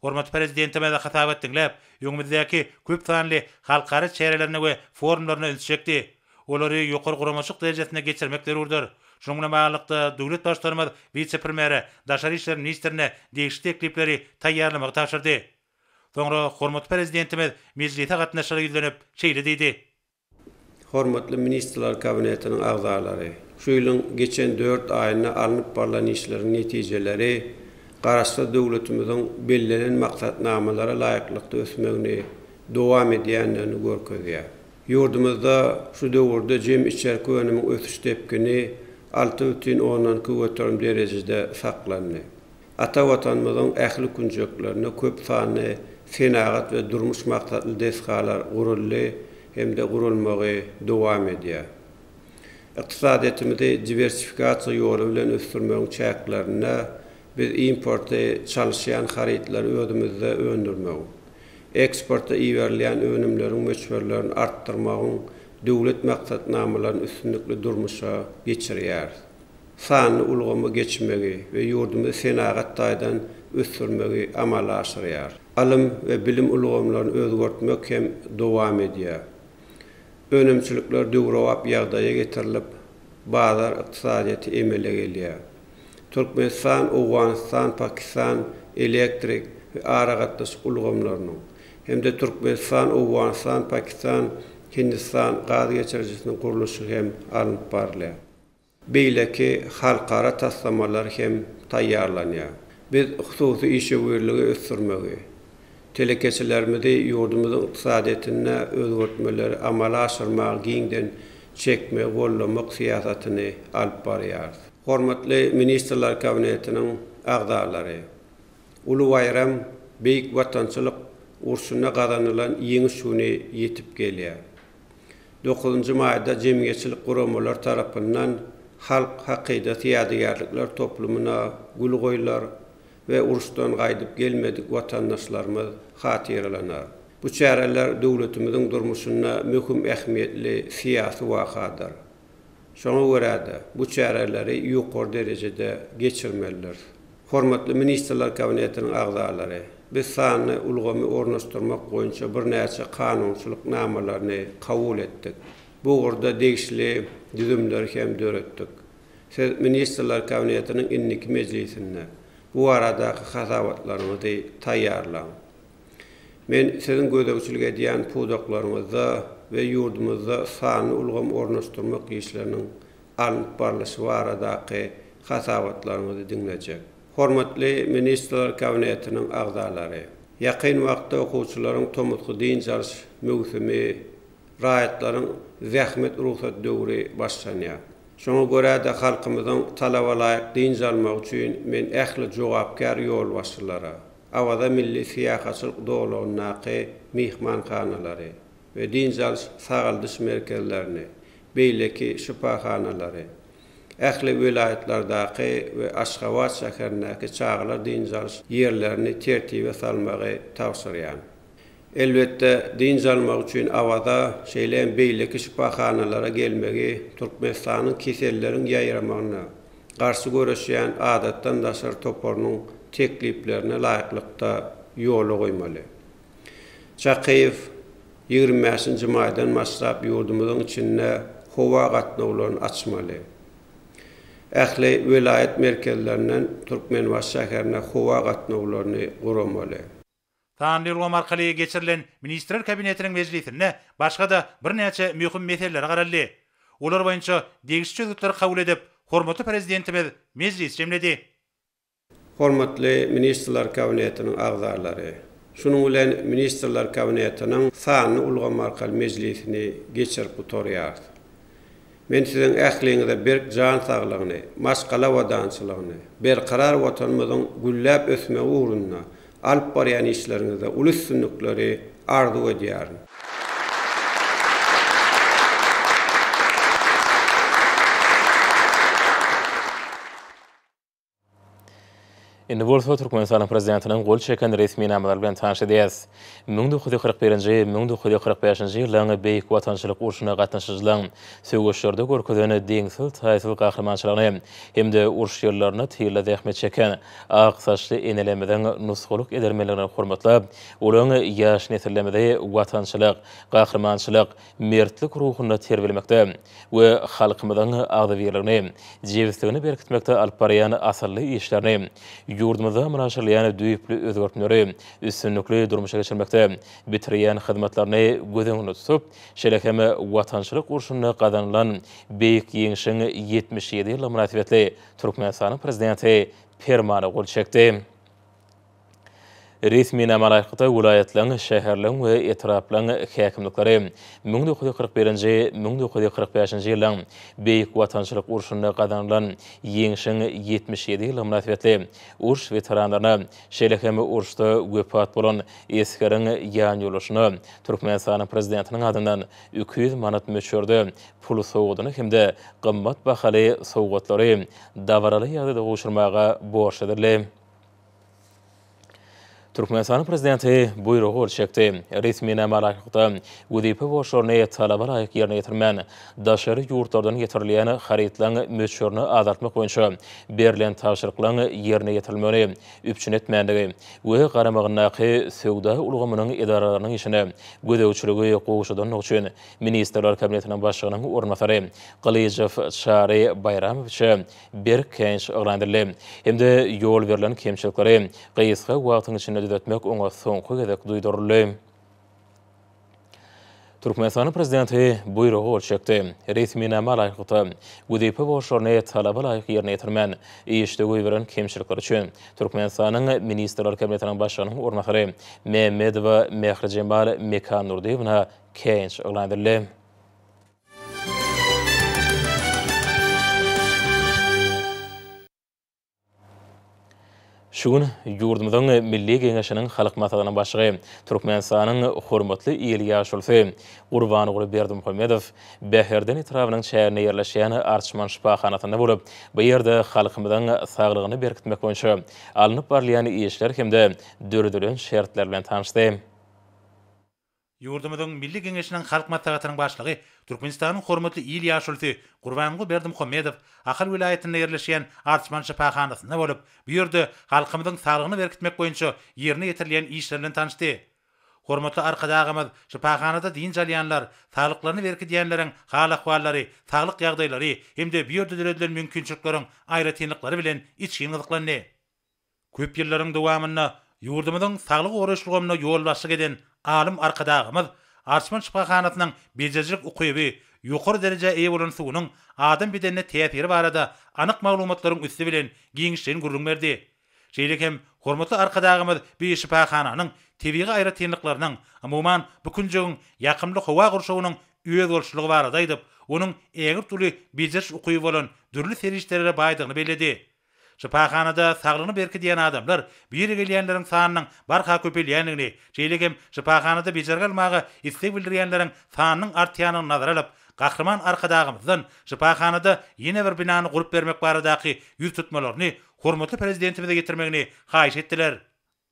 Hormatly Prezidentimiz hasabat diňläp, öňümizdäki köp sanly halkara çärelerine we forumlaryna ünsi çekdi. Olary ýokary guramaçylyk derejesinde geçirmek zerurdyr. Şunuň bilen baglylykda, döwlet Baştutanymyz wise-premýere, daşary işler ministrine degişli teklipleri taýýarlamagy tabşyrdy. Soňra hormatly Prezidentimiz mejlise gatnaşyjylara ýüzlenip, şeýle diýdi. Hormatly Ministrler Kabinetiniň agzalary! Şu ýylyň geçen dört aýynda alnyp barlan işleriň netijeleri Garaşsyz döwletimiziň bellenen maksatnamalara laýyklykda ösmegini dowam edýändigini görkezýär. Ýurdumyzda şu döwürde jemi içerki önümiň ösüş depgini 6,2 göterim derejede saklandy. Ata Watanymyzyň ähli künjeklerinde köp sanly senagat we durmuş maksatly desgalar guruldy hem-de gurulmagy dowam edýär. Ykdysadyýetimizi diwersifikasiýa ýoly bilen ösdürmegiň çäklerinde biz importy çalyşýan harytlary özümizde öndürmegiň, eksporta iberilýän önümleriň möçberlerini artdyrmagyň döwlet maksatnamalaryny üstünlikli durmuşa geçirýäris. Sanly ulgama geçmegi we ýurdumyzy senagat taýdan ösdürmegi amala aşyrýarys. Ylym we bilim ulgamlaryny özgertmek hem dowam edýär. Önümçilikler döwrebap ýagdaýa getirilip, bazar ykdysadyýeti emele gelýär. Türkmenistan, Owganystan, Pakistan elektrik we aragatnaşyk ulgamlarynyň hem-de Türkmenistan, Owganystan, Pakistan, Hindistan gaz geçirijisiniň gurluşygy hem alnyp barylýar. Beýleki halkara taslamalar hem taýýarlanýar. Biz hususy işewürligi ösdürmegi, telekeçilerimizi ýurdumyzyň ykdysadyýetinde özgertmeleri amala aşyrmaga giňden çekmegi goldamak syýasatyny alyp barýarys. Hormatly Ministrler Kabinetiniň agzalary! Uly baýram, Beýik Watançylyk urşunda gazanylan Ýeňiş güni ýetip gelýär. Dokuzynjy maýda jemgyýetçilik guramalary tarapyndan Halk hakydasy ýadygärlikler toplumyna gül goýlar we uruşdan gaýdyp gelmedik watandaşlarymyz hatyralanar. Bu çäreler döwletimiziň durmuşynda möhüm ähmiýetli syýasy wakadyr. Şoňa görä-de, bu çäreleri ýokary derejede geçirmelidiris. Hormatly Ministrler Kabinetiniň agzalary, biz sanly ulgamy ornaşdyrmak boýunça birnäçe kanunçylyk namalaryny kabul etdik. Bu ugurda degişli düzümleri hem döretdik. Siz Ministrler Kabinetiniň indiki mejlisinde bu baradaky hasabatlaryňyzy taýýarlaň. Men siziň gözegçilik edýän pudaklaryňyzda we ýurdumyzda sanly ulgamy ornaşdyrmak işleriniň alnyp barlyşy baradaky hasabatlaryňyzy diňlejek. Hormatly Ministrler Kabinetiniň agzalary! Ýakyn wagtda okuwçylaryň tomusky dynç alyş möwsümi, raýatlaryň zähmet rugsat döwri başlanýar. Şoňa görä-de halkymyzyň talabalaýyk dynç almagy üçin men ähli jogapkär ýolbaşçylara, Awaza milli syýahatçylyk zolagyndaky myhmanhanalary we dynç alyş-sagaldyş merkezlerini, beýleki şypahanalary, ähli welaýatlardaky we Aşgabat şäherindäki çagalar dynç alyş ýerlerini tertibe salmagy tabşyrýan. Elbetde, dynç almak üçin Awaza, şeýle hem beýleki şypahanalara gelmegi Türkmenistanyň keselleriň ýaýramagyna garşy göreşýän adatdan daşary toparynyň tekliplerine laýyklykda ýola goýmaly. Çakyýew 25-nji maýdan başlap ýurdumyzyň içinde howa gatnawlaryny açmaly. Ähli welaýat merkezlerinden Türkmenbaşy şäherine howa gatnawlaryny guramaly. Sanly ulgam arkaly geçirilen Ministrler Kabinetiniň mejlisinde başga-da birnäçe möhüm meselelere garaldy. Olar boýunça degişli çözgütleri kabul edip, hormatly Prezidentimiz mejlisi jemledi. Hormatly Ministrler Kabinetiniň agzalary! Şunuň bilen Ministrler Kabinetiniň sanly ulgam arkaly mejlisini geçirip gutarýarys. Men siziň ähliňize berk jan saglygyny, maşgala abadançylygyny, berkarar Watanymyzyň gülläp ösmegi ugrunda alyp barýan işleriňizde uly üstünlikleri arzuw edýärin. Indi bolsa Türkmenistanyň Prezidentiniň gol çeken resminamalary bilen tanyş edýäris. 1941-nji, 1945-nji ýyllaryň Beýik Watançylyk urşuna gatnaşyjylaryň söweşlerde görkezen deňsiz-taýsyz gahrymançylygyny hem-de uruş ýyllarynda tylda zähmet çeken ak saçly enelerimiziň nusgalyk edermenligini hormatlap, olaryň ýaş nesillerimizi watançylyk, gahrymançylyk, mertlik ruhunda terbiýelemekde we halkymyzyň agzybirligini, jebisligini berkitmekde alyp barýan asylly işlerini, ýurdumyzda amala aşyrylýan düýpli özgertmeleri üstünlikli durmuşa geçirmekde bitirýän hyzmatlaryny göz öňünde tutup, şeýle hem Watançylyk urşunda gazanylan Beýik Ýeňşiň 77 ýyllygy mynasybetli Türkmenistanyň Prezidenti Permana gol çekdi. Resminama laýyklykda, welaýatlaryň, şäherleriň we etraplaryň häkimlikleri 1941-nji, 1945-nji ýyllaryň Beýik Watançylyk urşunda gazanylan Ýeňşiň 77 ýyllygy mynasybetli uruş weteranlaryna, şeýle hem uruşda wepat bolan esgeriň ýanýoldaşyna Türkmenistanyň Prezidentiniň adyndan 200 manat möçberde pul sowgadyny hem-de gymmat bahaly sowgatlary dabaraly ýagdaýda gowşurmaga borçly edildi. Türkmenistanyň Prezidenti buýruga gol çekdi. Resminama laýyklykda, wezipe borçlaryny talaba laýyk ýerine ýetirmän, daşary ýurtlardan getirilýän harytlaryň möçberini azaltmak boýunça berlen tabşyryklaryň ýerine ýetirilmegini üpjün etmändigi we garamagyndaky söwda ulgamynyň edaralarynyň işine gözegçiligi gowşadandygy üçin Ministrler Kabinetiniň Başlygynyň orunbasary Gylyjow Çary Baýramowiçe berk käýinç yglan edildi hem-de ýol berlen kemçilikleri gysga wagtyň içinde düzetmek oňa soňky gezek duýduryldy. Türkmenistanyň Prezidenti buýruga gol çekdi. Resminama laýyklykda, wezipe borçlaryny talaba laýyk ýerine ýetirmän, işde goýberen kemçilikleri üçin Türkmenistanyň Ministrler Kabinetiniň Başlygynyň orunbasary Mämmedowa Mährijemal Mekandurdyýewna käýinç yglan edildi. Şu gün ýurdumyzyň Milli Geňeşiniň Halk Maslahatynyň Başlygy, Türkmenistanyň Hormatly il ýaşulusy Gurbanguly Berdimuhamedow Bäherden etrabynyň çäginde ýerleşýän Arçman şypahanasynda bolup, bu ýerde halkymyzyň saglygyny berkitmek boýunça alnyp barylýan işler hem-de döredilen şertler bilen tanyşdy. Ýurdumyzyň Milli Geňeşiniň Halk Maslahatynyň Başlygy, Türkmenistanyň Hormatly il ýaşulusy Gurbanguly Berdimuhamedow Ahal welaýatynda ýerleşýän Arçman şypahanasynda bolup, bu ýerde halkymyzyň saglygyny berkitmek boýunça ýerine ýetirilýän işler bilen tanyşdy. Hormatly Arkadagymyz şypahanada dynç alýanlar, saglyklaryny berkidýänleriň hal-ahwallary, saglyk ýagdaýlary hem-de bu ýerde döredilen mümkinçilikleriň aýratynlyklary bilen içgin gyzyklandy. Köp ýyllaryň dowamynda ýurdumyzyň saglygy goraýyş ulgamyna ýolbaşçylyk eden alym Arkadagymyz Arçman şypahanasynyň bejerijilik ukyby, ýokary derejä eýe bolan suwunyň adam bedenine täsiri barada anyk maglumatlaryň üsti bilen giňişleýin gürrüň berdi. Şeýle hem hormatly Arkadagymyz bu şypahananyň tebigy aýratynlyklarynyň, umuman, bu künjegiň ýakymly howa gurşawynyň özboluşlylygy barada aýdyp, onuň ägirt uly bejeriş ukyby bolan dürli serişdelere baýdygyny belledi. Şypahanada saglygyny berkidýän adamlar bu ýere gelýänleriň sanynyň barha köpelýändigini, şeýle hem şypahanada bejergi almaga isleg bildirýänleriň sanynyň artýandygyny nazara alyp, Gahryman Arkadagymyzdan şypahanada ýene bir binany gurup bermek baradaky ýüztutmalaryny hormatly Prezidentimize ýetirmegini haýyş etdiler.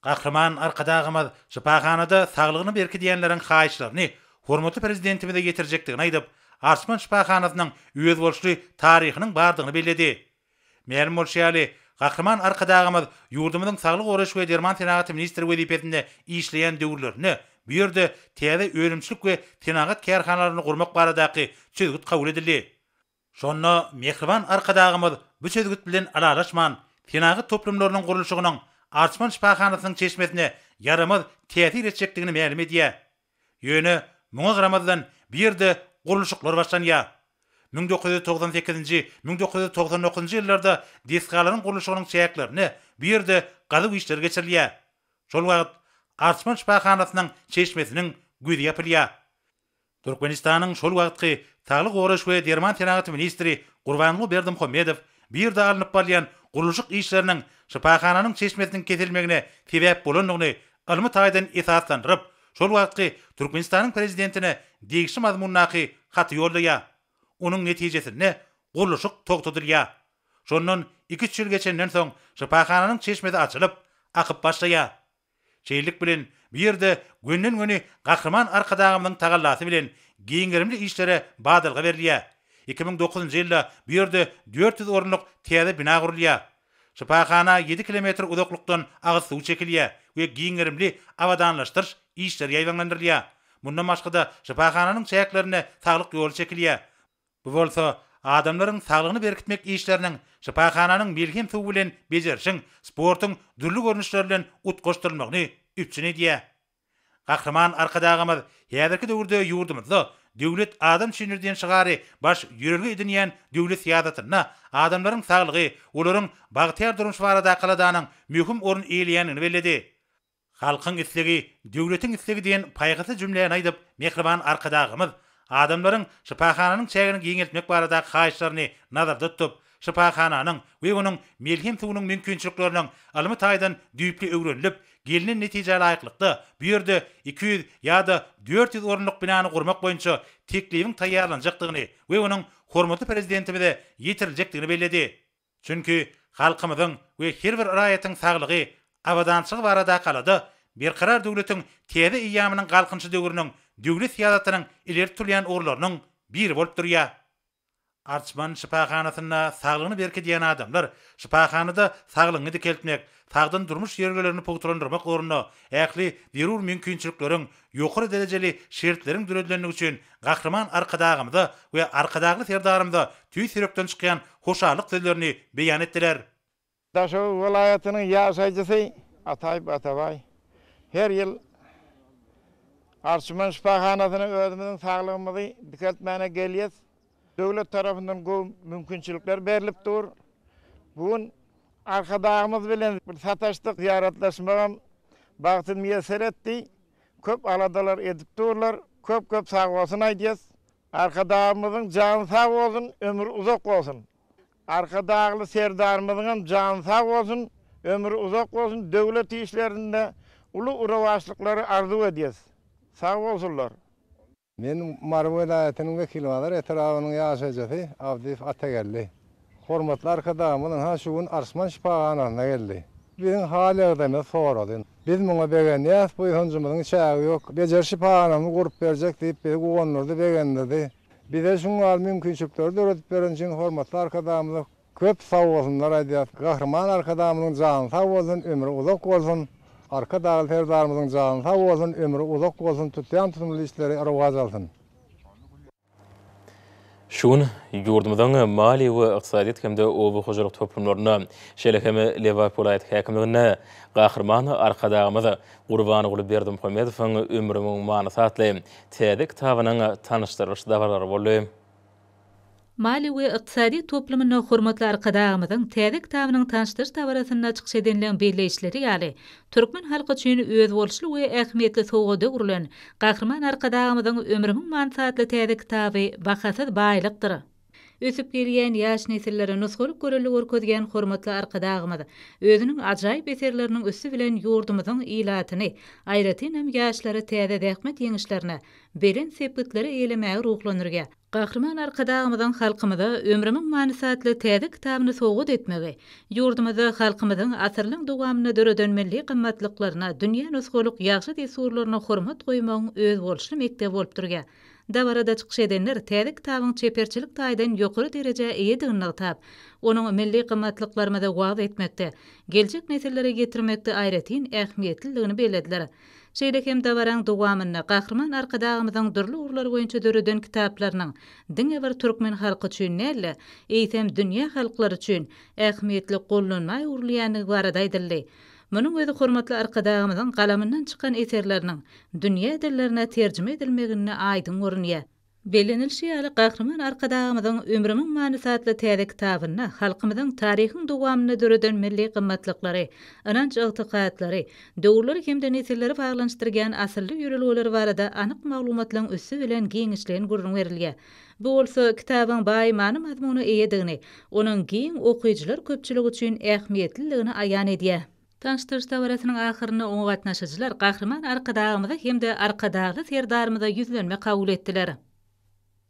Gahryman Arkadagymyz şypahanada saglygyny berkidýänleriň haýyşlaryny hormatly Prezidentimize ýetirjekdigini aýdyp, Arçman şypahanasynyň özboluşly taryhynyň bardygyny belledi. Mälim bolşy ýaly, Gahryman Arkadagymyz ýurdumyzyň saglygy goraýyş we derman senagaty ministri wezipesinde işleýän döwürlerinde bu ýerde täze önümçilik we senagat kärhanalaryny gurmak baradaky çözgüt kabul edildi. Şonda mähriban Arkadagymyz bu çözgüt bilen ylalaşman, senagat toplumlarynyň gurluşygynyň Arçman şypahanasynyň çeşmesine ýaramaz täsir etjekdigini mälim edýär. Ýöne muňa garamazdan bu ýerde gurluşyklar başlanýar. 1998-nji, 1999-njy ýyllarda desgalaryň gurluşygynyň çäklerinde bu ýerde gazuw işleri geçirilýär. Şol wagt Arçman şypahanasynyň çeşmesiniň gözi ýapylýar. Türkmenistanyň şol wagtky Saglygy goraýyş we derman senagaty ministri Gurbanguly Berdimuhamedow bu ýerde alnyp barylýan gurluşyk işleriniň şypahananyň çeşmesiniň kesilmegine sebäp bolandygyny ylmy taýdan esaslandyryp, şol wagtky Türkmenistanyň prezidentine degişli mazmundaky haty ýollaýar. Onuň netijesinde gurluşyk togtadylýar. Şondan iki-üç ýyl geçenden soň şypahananyň çeşmesi açylyp, akyp başlaýar. Şeýlelik bilen, bu ýerde gönden-göni Gahryman Arkadagymyzyň tagallasy bilen giň gerimli işlere badalga berilýär. 2009-njy ýylda bu ýerde 400 orunlyk täze bina gurulýar. Şypahana ýedi kilometr uzaklykdan agyz suwy çekilýär we giň gerimli abadanlaşdyryş işleri ýaýbaňlandyrylýar. Mundan başga-da, şypahananyň çäklerinde saglyk ýoly çekilýär. Bu bolsa adamlaryň saglygyny berkitmek işleriniň şypahananyň melhem suwy bilen bejerişiň, sportuň dürli görnüşleri bilen utgaşdyrylmagyny üpjün edýär. Gahryman Arkadagymyz häzirki döwürde ýurdumyzda Döwlet adam üçindir diýen şygary baş ýörelge edinýän döwlet syýasatynda adamlaryň saglygy, olaryň bagtyýar durmuşy baradaky aladanyň möhüm orun eýeleýändigini belledi. Halkyň islegi, döwletiň islegi diýen paýhasly jümläni aýdyp, mähriban Arkadagymyz adamlaryň şypahananyň çägini giňeltmek baradaky haýyşlaryny nazarda tutup, şypahananyň we onuň melhem suwunyň mümkinçilikleriniň ylmy taýdan düýpli öwrenilip, gelnen netijä laýyklykda, bu ýerde 200 ýa-da 400 orunlyk binany gurmak boýunça teklibiň taýýarlanjakdygyny we onuň hormatly Prezidentimize ýetiriljekdigini belledi. Çünki halkymyzyň we her bir raýatyň saglygy, abadançylygy baradaky alada Berkarar döwletiň täze eýýamynyň Galkynyşy döwrüniň döwlet syýasatynyň ileri tutulýan ugurlarynyň biri bolup durýar. Arçman şypahanasynda saglygyny berkidýän adamlar şypahanada saglygyňy dikeltmek, sagdyn durmuş ýörelgelerini pugtalandyrmak ugrunda ähli zerur mümkinçilikleriň, ýokary derejeli şertleriň döredilendigi üçin Gahryman Arkadagymyza we Arkadagly Serdarymyza tüýs ýürekden çykýan hoşallyk sözlerini beýan etdiler. Daşoguz welaýatynyň ýaşaýjysy Ataýew Atabaý her ýyl Arçman şypahanasyna özümiziň saglygymyzy dikeltmäne gelýäs. Döwlet tarapyndan gowy mümkinçilikler berlip dur. Bu gün Arkadagymyz bilen bir sataşdyk, zyýaratlaşmagam bagty miýesser etdi. Köp aladalar edip durlar. Köp-köp sagbolsun aýdýas. Arkadagymyzyň jany sag bolsun, ömri uzak bolsun. Arkadagly Serdarymyzyňam jany sag bolsun, ömri uzak bolsun, döwlet işlerinde uly rowaçlyklary arzuw edýäs. Sag bolsunlar. Men Mary welaýatynyň Wekilbazar etrabynyň ýaşaýjysy Abdyýew Atageldi. Hormatly Arkadagymyz ynha şu gün Arçman şypahanasyna geldi. Biziň hal-ýagdaýymyzy sorady. Biz muňa begenýäs, buýsanjymyzyň çägi ýok. Bejeriş şypahanamyzy gurup berjek diýip bizi guwandyrdy, begendirdi. Bize şuň ýaly mümkinçilikleri döredip beren üçin hormatly Arkadagymyza köp sagbolsunlar aýdýas. Gahryman Arkadagymyzyň jany sag bolsun, ömri uzak bolsun! Arkadagly Serdarymyzyň jany sag bolsun, ömri uzak bolsun, tutýan tutumly işleri rowaç alsyn! Şu gün ýurdumyzyň maliýe we ykdysadyýet hem-de oba hojalyk toplumlarynda, şeýle hem Lebap welaýat häkimliginde Gahryman Arkadagymyz Gurbanguly Berdimuhamedowyň Ömrümiň manysy atly täze kitabynyň tanyşdyrylyş dabaralary boldy. Maliýe we ykdysadyýet toplumynda hormatly Arkadagymyzyň täze kitabynyň tanyşdyryş dabarasynda çykyş edenleň belleýişleri ýaly, türkmen halky üçin özboluşly we ähmiýetli sowgada öwrülen Gahryman Arkadagymyzyň Ömrümiň manysy atly täze kitaby bahasyz baýlykdyr. Ösüp gelýän ýaş nesillere nusgalyk görelde görkezýän hormatly Arkadagymyz özüniň ajaýyp eserleriniň üsti bilen ýurdumyzyň ilatyny, aýratynam ýaşlary täze zähmet ýeňişlerine, belent sepgitlere eýlemäge ruhlandyrýar. Gahryman Arkadagymyzyň halkymyza Ömrümiň manysy atly täze kitabyny sowgat etmegi, ýurdumyzda halkymyzyň asyrlaryň dowamynda döreden milli gymmatlyklaryna, dünýä nusgalyk ýagşy dessurlaryna hormat goýmagyň özboluşly mekdebi bolup durýar. Dabarada çykyş edenler täze kitabyň çeperçilik taýdan ýokary derejä eýedigini nygtap, onuň milli gymmatlyklarymyzy wagyz etmekde, geljek nesillere ýetirmekde aýratyn ähmiýetlidigini bellediler. Şeýle hem dabaraň dowamynda Gahryman Arkadagymyzyň dürli ugurlar boýunça döreden kitaplarynyň diňe bir türkmen halky üçin däl-de, eýsem, dünýä halklary üçin ähmiýetli gollanma öwrülýändigi barada aýdyldy. Munuň özi hormatly Arkadagymyzyň galamyndan çykan eserleriniň dünýä dillerine terjime edilmeginde aýdyň görünýär. Bellenilişi ýaly, Gahryman Arkadagymyzyň Ömrümiň manysy atly täze kitabynda halkymyzyň taryhyň dowamynda döreden milli gymmatlyklary, ynanç-ygtykatlary, döwürleri hem-de nesilleri baglanyşdyrýan asylly ýörelgeleri barada anyk maglumatlaryň üsti bilen giňişleýin gürrüň berilýär. Bu bolsa kitabyň baý many-mazmuna eýedigini, onuň giň okyjylar köpçüligi üçin ähmiýetliligini aýan edýär. Tanyşdyryş dabarasynyň ahyrynda oňa gatnaşyjylar Gahryman Arkadagymyza hem-de Arkadagly Serdarymyza ýüzlenme kabul etdiler.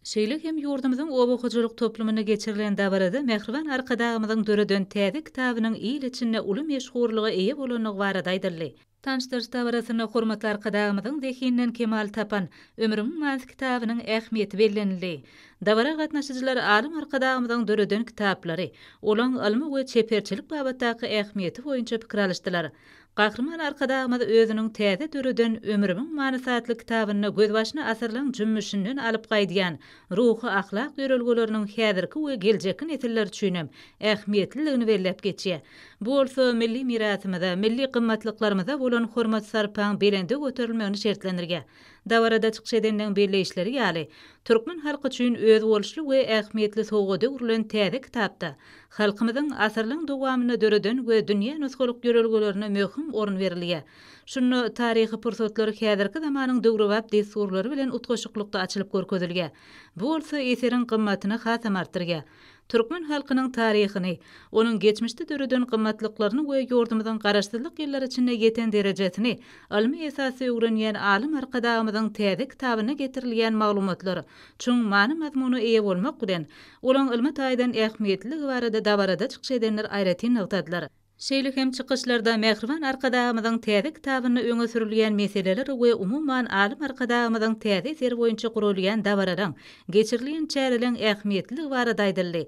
Şeýle hem ýurdumyzyň oba hojalyk toplumynda geçirilen dabarada mähriban Arkadagymyzyň döreden täze kitabynyň il içinde uly meşhurlyga eýe bolandygy barada aýdyldy. Tanyşdyryş dabarasynda hormatly Arkadagymyzyň zehininden kemal tapan Ömrümiň manysy kitabynyň ähmiýeti bellenildi. Dabara gatnaşyjylar alym Arkadagymyzyň döreden kitaplary, olaň ylmy we çeperçilik babatdaky ähmiýeti boýunça pikir alyşdylar. Gahryman Arkadagymyz özüniň täze döreden Ömrümiň manysy atly kitabynda gözbaşyny asyrlaň jümmüşinden alyp gaýdýan ruhy-ahlak ýörelgeleriniň häzirki we geljekki nesiller üçinem ähmiýetliligini belläp geçýär. Bu bolsa milli mirasymyza, milli gymmatlyklarymyza bolan hormat-sarpaň belende göterilmegini şertlendirýär. Dabarada çykyş edenleň belleýişleri ýaly, türkmen halky üçin özboluşly we ähmiýetli sowgada öwrülen täze kitapda halkymyzyň asyrlaň dowamynda döreden we dünýä nusgalyk ýörelgelerine möhüm orun berilýär. Şunda taryhy pursatlar häzirki zamanyň döwrebap dessurlary bilen utgaşyklykda açylyp görkezilýär. Bu bolsa eseriň gymmatyny hasam artdyrýar. Türkmen halkynyň taryhyny, onuň geçmişde döreden gymmatlyklaryny we ýurdumyzyň Garaşsyzlyk ýyllary içinde ýeten derejesini ylmy esasda öwrenýän alym Arkadagymyzyň täze kitabynda getirilýän maglumatlar çuň many-mazmuna eýe bolmak bilen, olaň ylmy taýdan ähmiýetliligi barada dabarada çykyş edenler aýratyn nygtadylar. Şeýle hem çykyşlarda mähriban Arkadagymyzyň täze kitabynda öňe sürülýän meseleler we umuman alym Arkadagymyzyň täze eseri boýunça guralýan dabaralaň, geçirilýän çäreleň ähmiýetliligi barada aýdyldy.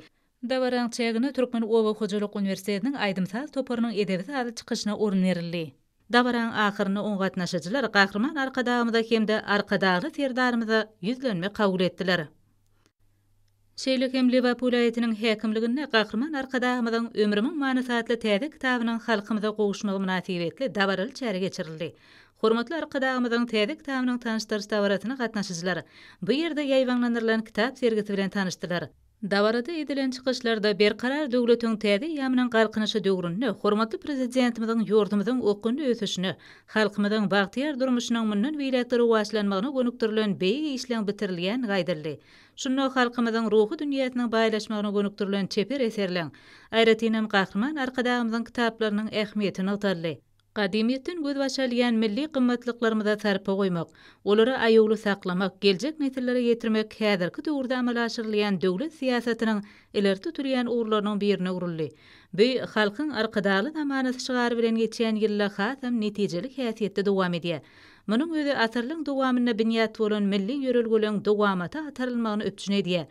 Dabaraň çäginde Türkmen oba hojalyk uniwersitetiniň aýdym-saz toparynyň edebi-sazly çykyşyna orun berildi. Dabaraň ahyrynda oňa gatnaşyjylar Gahryman Arkadagymyza hem-de Arkadagly Serdarymyza ýüzlenme kabul etdiler. Şeýle hem Lebap welaýatynyň häkimliginde Gahryman Arkadagymyzyň Ömrümiň manysy atly täze kitabynyň halkymyza gowuşmagy mynasybetli dabaraly çäre geçirildi. Hormatly Arkadagymyzyň täze kitabynyň tanyşdyryş dabarasyna gatnaşyjylar bu ýerde ýaýbaňlandyrylan kitap sergisi bilen tanyşdylar. Dabarada edilen çykyşlarda Berkarar döwletiň täze eýýamynyň Galkynyşy döwründe hormatly Prezidentimiziň ýurdumyzyň okgunly ösüşine, halkymyzyň bagtyýar durmuşynyň mundan beýläk-de rowaçlanmagyna gönükdirilen beýik işleň bitirilýändigi aýdyldy. Şunda halkymyzyň ruhy dünýäsiniň baýlaşmagyna gönükdirilen çeper eserleň, aýratynam Gahryman Arkadagymyzyň kitaplarynyň ähmiýeti nygtaldy. Gadymyýetden gözbaş alýan milli gymmatlyklarymyza sarpa goýmak, olary aýawly saklamak, geljek nesillere ýetirmek häzirki döwürde amala aşyrylýan döwlet syýasatynyň ileri tutulýan ugurlarynyň birine öwrüldi. Bu Halkyň Arkadagly zamanasy şygary bilen geçýän ýylda hasam netijeli häsiýetde dowam edýär. Munuň özi asyrlaryň dowamynda binýat bolan milli ýörelgeleň dowamata atarylmagyny üpjün edýär.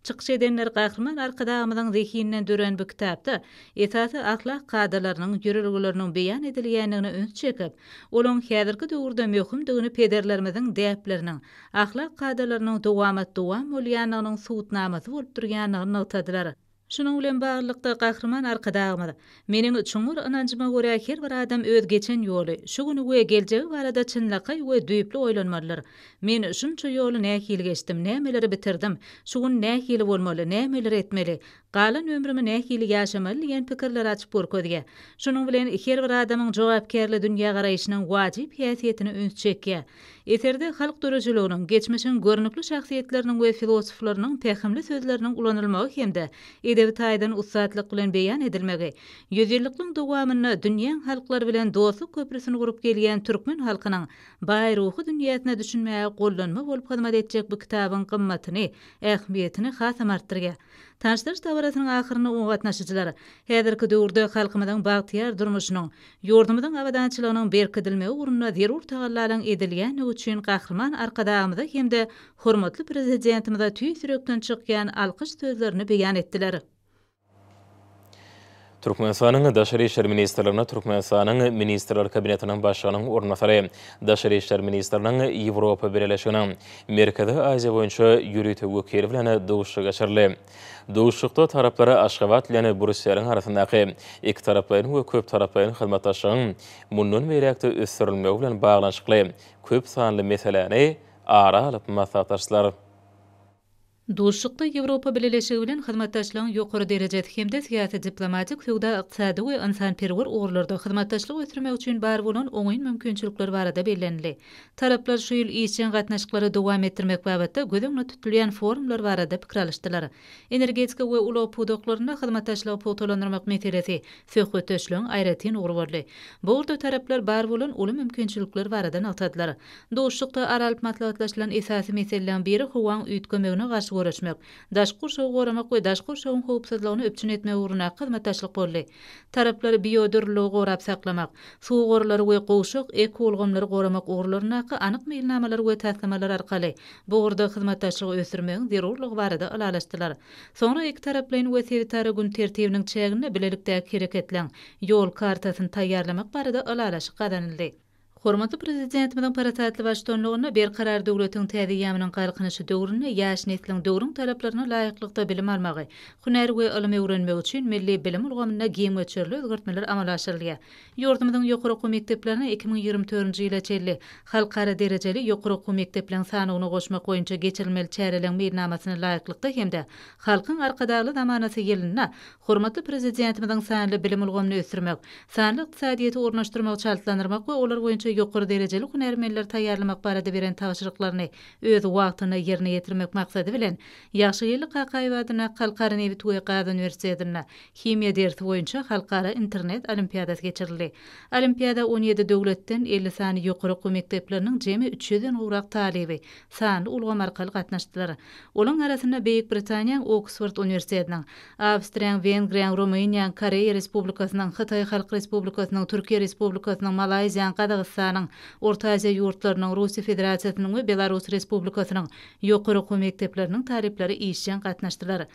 Çykyş edenler Gahryman Arkadagymyzyň zehininden dörän bu kitapda esasy ahlak kadalarynyň, ýörelgeleriniň beýan edilýändigine üns çekip, olaň häzirki döwürde möhümdigini pederlerimiziň däpleriniň, ahlak kadalarynyň dowamat-dowam bolýandygynyň subutnamasy bolup durýandygyny nygtadylar. Şunuň bilen baglylykda, Gahryman Arkadagymyz, Meniň çuňňur ynanjyma görä, her bir adam öz geçen ýoly, şu güni we geljegi barada çynlakaý we düýpli oýlanmalydyr. Men şunça ýoly nähili geçdim, nämeleri bitirdim, şu gün nähili bolmaly, nämeleri etmeli, galan ömrümi nähili ýaşamaly diýen pikirleri açyp görkezýär. Şunuň bilen her bir adamyň jogapkärli dünýägaraýşynyň wajyp häsiýetine üns çekýär. Eserde halk döredijiliginiň, geçmişiň görnükli şahsyýetleriniň we filosoflarynyň pähimli sözleriniň ulanylmagy hem-de edebi taýdan ussatlyk bilen beýan edilmegi, ýüzýyllyklaryň dowamynda dünýäň halklary bilen dostluk köprüsini gurup gelýän türkmen halkynyň baý ruhy dünýäsine düşünmäge gollanma bolup hyzmat etjek bu kitabyň gymmatyny, ähmiýetini hasam artdyrýar. Tanyşdyryş dabarasynyň ahyrynda oňa gatnaşyjylar häzirki döwürde halkymyzyň bagtyýar durmuşynyň, Ýurdumyzyň abadançylygynyň berkidilmegi ugrunda zerur tagallalaryň edilýändigi üçin Gahryman Arkadagymyza hem-de hormatly Prezidentimize tüýs ýürekden çykýan alkyş sözlerini beýan etdiler. Türkmenistanyň Daşary işler ministrliginde Türkmenistanyň Ministrler Kabinetiniň Başlygynyň orunbasary, daşary işler ministriniň Ýewropa Bileleşiginiň Merkezi Aziýa boýunça ýörite wekili bilen duşuşyk geçirildi. Duşuşykda taraplar Aşgabat bilen Brýusseliň arasyndaky ikitaraplaýyn we köptaraplaýyn hyzmatdaşlygyň mundan beýläk-de ösdürilmegi bilen baglanyşykly köp sanly meseläni ara alyp maslahatlaşdylar. Duşuşykda Ýewropa Bileleşigi bilen hyzmatdaşlygyň ýokary derejesi hem-de syýasy-diplomatik, söwda-ykdysady we ynsanperwer ugurlarda hyzmatdaşlygy ösdürmek üçin bar bolan oňyn mümkinçilikler barada bellenildi. Taraplar şu ýyl işjeň gatnaşyklary dowam etdirmek babatda göz öňünde tutulýan forumlar barada pikir alyşdylar. Energetika we ulag pudaklarynda hyzmatdaşlygy pugtalandyrmak meselesi söhbetdeşligiň aýratyn ugry boldy. Bu ugurda taraplar bar bolan uly mümkinçilikler barada nygtadylar. Duşuşykda ara alyp maslahatlaşylan esasy meseleleriň biri howaň üýtgemegine garşy göreşmek, daşky gurşawy goramak we daşky gurşawyň howpsuzlygyny üpjün etmek ugrundaky hyzmatdaşlyk boldy. Taraplar biodürlüligi gorap saklamak, suw gorlary we gowşak ekoulgamlary goramak ugurlaryndaky anyk meýilnamalar we taslamalar arkaly bu ugurda hyzmatdaşlygy ösdürmegiň zerurlygy barada ylalaşdylar. Soňra ikitaraplaýyn we sebitara gün tertibiniň çäginde bilelikdäki hereketleň Ýol kartasyny taýýarlamak barada ylalaşyk gazanyldy. Hormatly Prezidentimiziň parasatly baştutanlygynda Berkarar döwletiň täze eýýamynyň Galkynyşy döwründe ýaş nesliň döwrüň talaplaryna laýyklykda bilim almagy, hünär we ylym öwrenmegi üçin milli bilim ulgamynda giň möçberli özgertmeler amala aşyrylýar. Ýurdumyzyň ýokary okuw mekdeplerini 2024-nji ýyla çenli halkara derejeli ýokary okuw mekdepleriň sanawyna goşmak boýunça geçirilmeli çäreleriň meýilnamasyna laýyklykda hem-de Halkyň Arkadagly zamanasy ýylynda Hormatly Prezidentimiziň sanly bilim ulgamyny ösdürmek, sanly ykdysadyýeti ornaşdyrmagy çaltlandyrmak we olar boýunça. boýunça ýokary derejeli hünärmenleri taýýarlamak barada beren tabşyryklaryny öz wagtynda ýerine ýetirmek maksady bilen, Ýagşygeldi Kakaýew adyndaky Halkara nebit we gaz uniwersitetinde himiýa dersi boýunça halkara internet olimpiadasy geçirildi. Olimpiada 17 döwletden 50 sany ýokary okuw mekdepleriniň jemi 300 den gowrak talyby sanly ulgam arkaly gatnaşdylar. Olaň arasynda Beýik Britaniýaň Oksford uniwersitetiniň, Awstriýaň, Wengriýaň, Rumyniýaň, Koreýa Respublikasynyň, Hytaý Halk Respublikasynyň, Türkiýe Respublikasynyň, Malaýziýaň, Gazagystanyň, Orta Aziýa ýurtlarynyň, Russiýa Federasiýasynyň we Belarus Respublikasynyň ýokary okuw mekdepleriniň talyplary işjeň gatnaşdylar.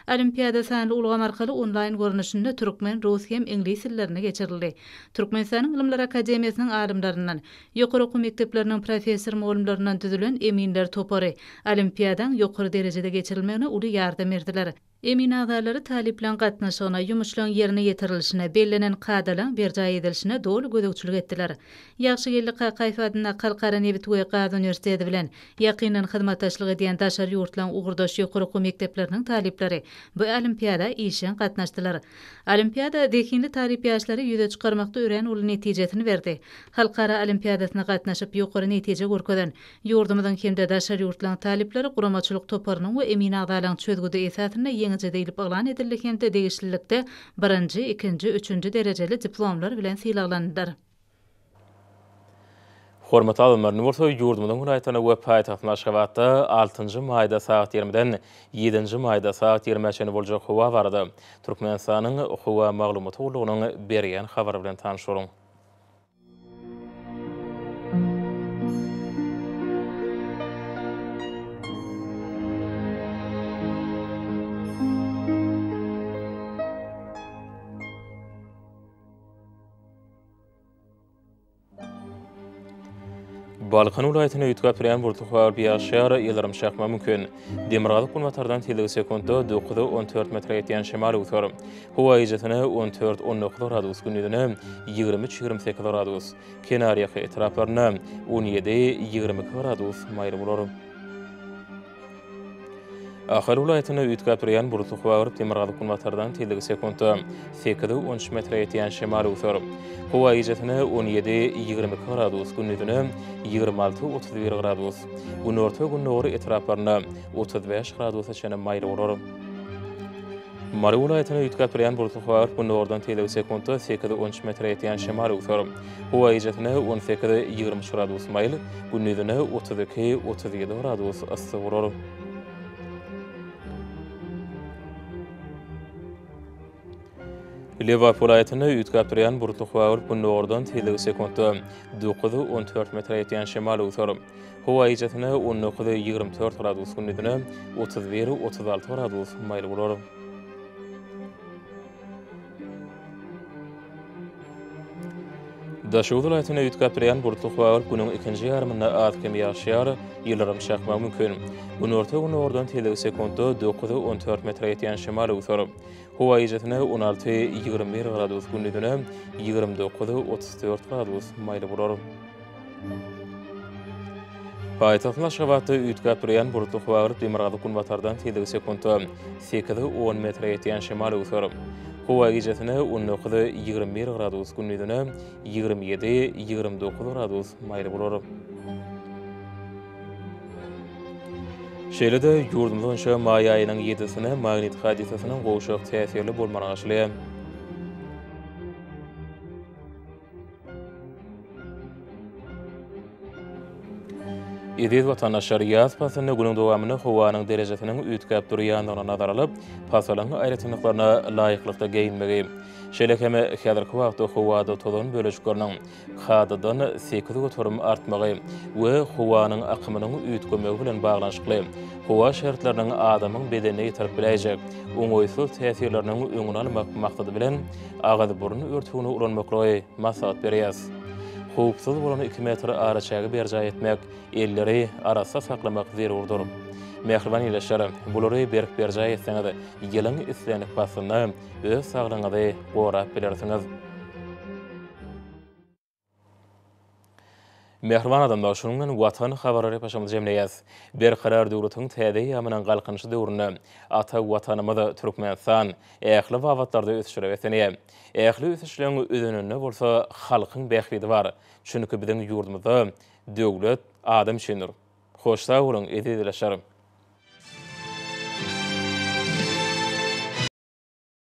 Olimpiada sanly ulgam arkaly onlaýn görnüşinde türkmen, rus hem iňlis dillerinde geçirildi. Türkmenistanyň Ylymlar akademiýasynyň alymlaryndan, Ýokary okuw mekdepleriniň professor-mugallymlaryndan düzülen eminler topary olimpiadaň ýokary derejede geçirilmegine uly ýardam berdiler. Emin agzalary talyplaň gatnaşygyna, ýumuşlaň ýerine ýetirilişine, bellenen kadalaň berjaý edilişine doly gözegçilik etdiler. Ýagşygeldi Kakaýew adyndaky Halkara nebit we gaz uniwersiteti bilen ýakyndan hyzmatdaşlyk edýän daşary ýurtlaň ugurdaş ýokary okuw mekdepleriniň talyplary bu olimpiada işjeň gatnaşdylar. Olimpiada zehinli talyp ýaşlary ýüze çykarmakda örän uly netijesini berdi. Halkara olimpiadasyna gatnaşyp ýokary netije görkezen ýurdumyzyň hem-de daşary ýurtlaryň talyplary guramaçylyk toparynyň we emin agzalaryň çözgüdi esasynda ýeňiji diýlip yglan edildi hem-de degişlilikde birinji, ikinji, üçünji derejeli diplomlar bilen sylaglandylar. Hormatly alymlar, indi bolsa ýurdumyzyň welaýatlarynda we paýtagtymyz Aşgabatda altynjy maýda sagat ýigrimiden ýedinji maýda sagat ýigrimä çenli boljak howa barada Türkmenistanyň Howa maglumaty gullugynyň berýän habary bilen tanyş boluň. Balkan welaýatynda üýtgäp durýan bulutly howa bolup ýagyşýar, ýyldyrym çakmagy mümkin. Demirgazyk-günbatardan tizligi sekuntda dokuza 14 metre ýetýän şemal öwser. Howa gijesine 14, 19 gradus, gündizine 23, 28 gradus, kenarýaka etraplarynda 17, 22 gradus maýyl bolar. Ahal welaýatynda üýtgäp durýan bulutly howa bolup, demirgazyk-günbatardan tizligi sekuntda sekiz, 13 metre ýetýän şemal öwser. Howa gijesine 17, 22 gradus, gündizine 26, 31 gradus, günorta-gündogar etraplarynda 35 gradusa çenli maýyl bolar. Mary welaýatynda üýtgäp durýan bulutly howa bolup, gündogardan tizligi sekuntda sekiz, 13 metre ýetýän şemal öwser. Howa gijesine 18, 23 gradus maýyl, gündizine 32, 37 gradus yssy bolar. Lebap welaýatynda üýtgäp durýan bulutly howa bolup, gündogardan tizligi sekuntda dokuz, 14 metre ýetýän şemal öwser. Howa gijesine 19, 24 gradus, gündizine 31, 36 gradus maýyl bolar. Daşoguz welaýatynda üýtgäp durýan bulutly howa bolup, günüň ikinji ýarymynda az-kem ýagyş ýagar, ýyldyrym çakmagy mümkin. Günorta-gündogardan tizligi sekuntda dokuz, 14 metre ýetýän şemal öwser. Howa gijesine 16, 21 gradus, gündizine 29, 34 gradus maýyl bolar. Paýtagtymyz Aşgabatda üýtgäp durýan bulutly howa bolup, demirgazyk-günbatardan tizligi sekuntda sekiz, on metre ýetýän şemal öwser. Howa gijesine 19, 21 gradus, gündizine 27, 29 gradus maýyl bolar. Şeýle-de, ýurdumyz boýunça maý aýynyň ýedisine magnit hadysasynyň gowşak täsirli bolmagyna garaşylýar. Eziz watandaşlar, ýaz paslynda günüň dowamynda howanyň derejesiniň üýtgäp durýandygyny nazara alyp, pasylyň aýratynlyklaryna laýyklykda geýinmegi, şeýle hem häzirki wagtda howada tozan bölejikleriniň kadadan 8% artmagy we howanyň akymynyň üýtgemegi bilen baglanyşykly howa şertleriniň adamyň bedenine ýetirip biläýjek oňaýsyz täsirleriniň öňüni almak maksady bilen, agyz-burun örtügini ulanmaklygy maslahat berýäris. Howpsuz bolan iki metr araçägi berjaý etmek, elleri arassa saklamak zerurdyr. Mähriban ildeşler, bulary berk berjaý etseňiz, ýylyň islendik paslynda öz saglygyňyzy gorap bilersiňiz. Mähriban adamlar, şunuň bilen Watan habarlary gepleşigimizi jemleýäs. Berkarar döwletiň täze eýýamynyň Galkynyşy döwründe ata Watanymyz Türkmenistan ähli babatlarda ösüşlere beslenýär. Ähli ösüşleň özeninde bolsa halkyň bähbidi bar. Çünki biziň ýurdumyzda döwlet adam üçindir. Hoş sag boluň, eziz ildeşler!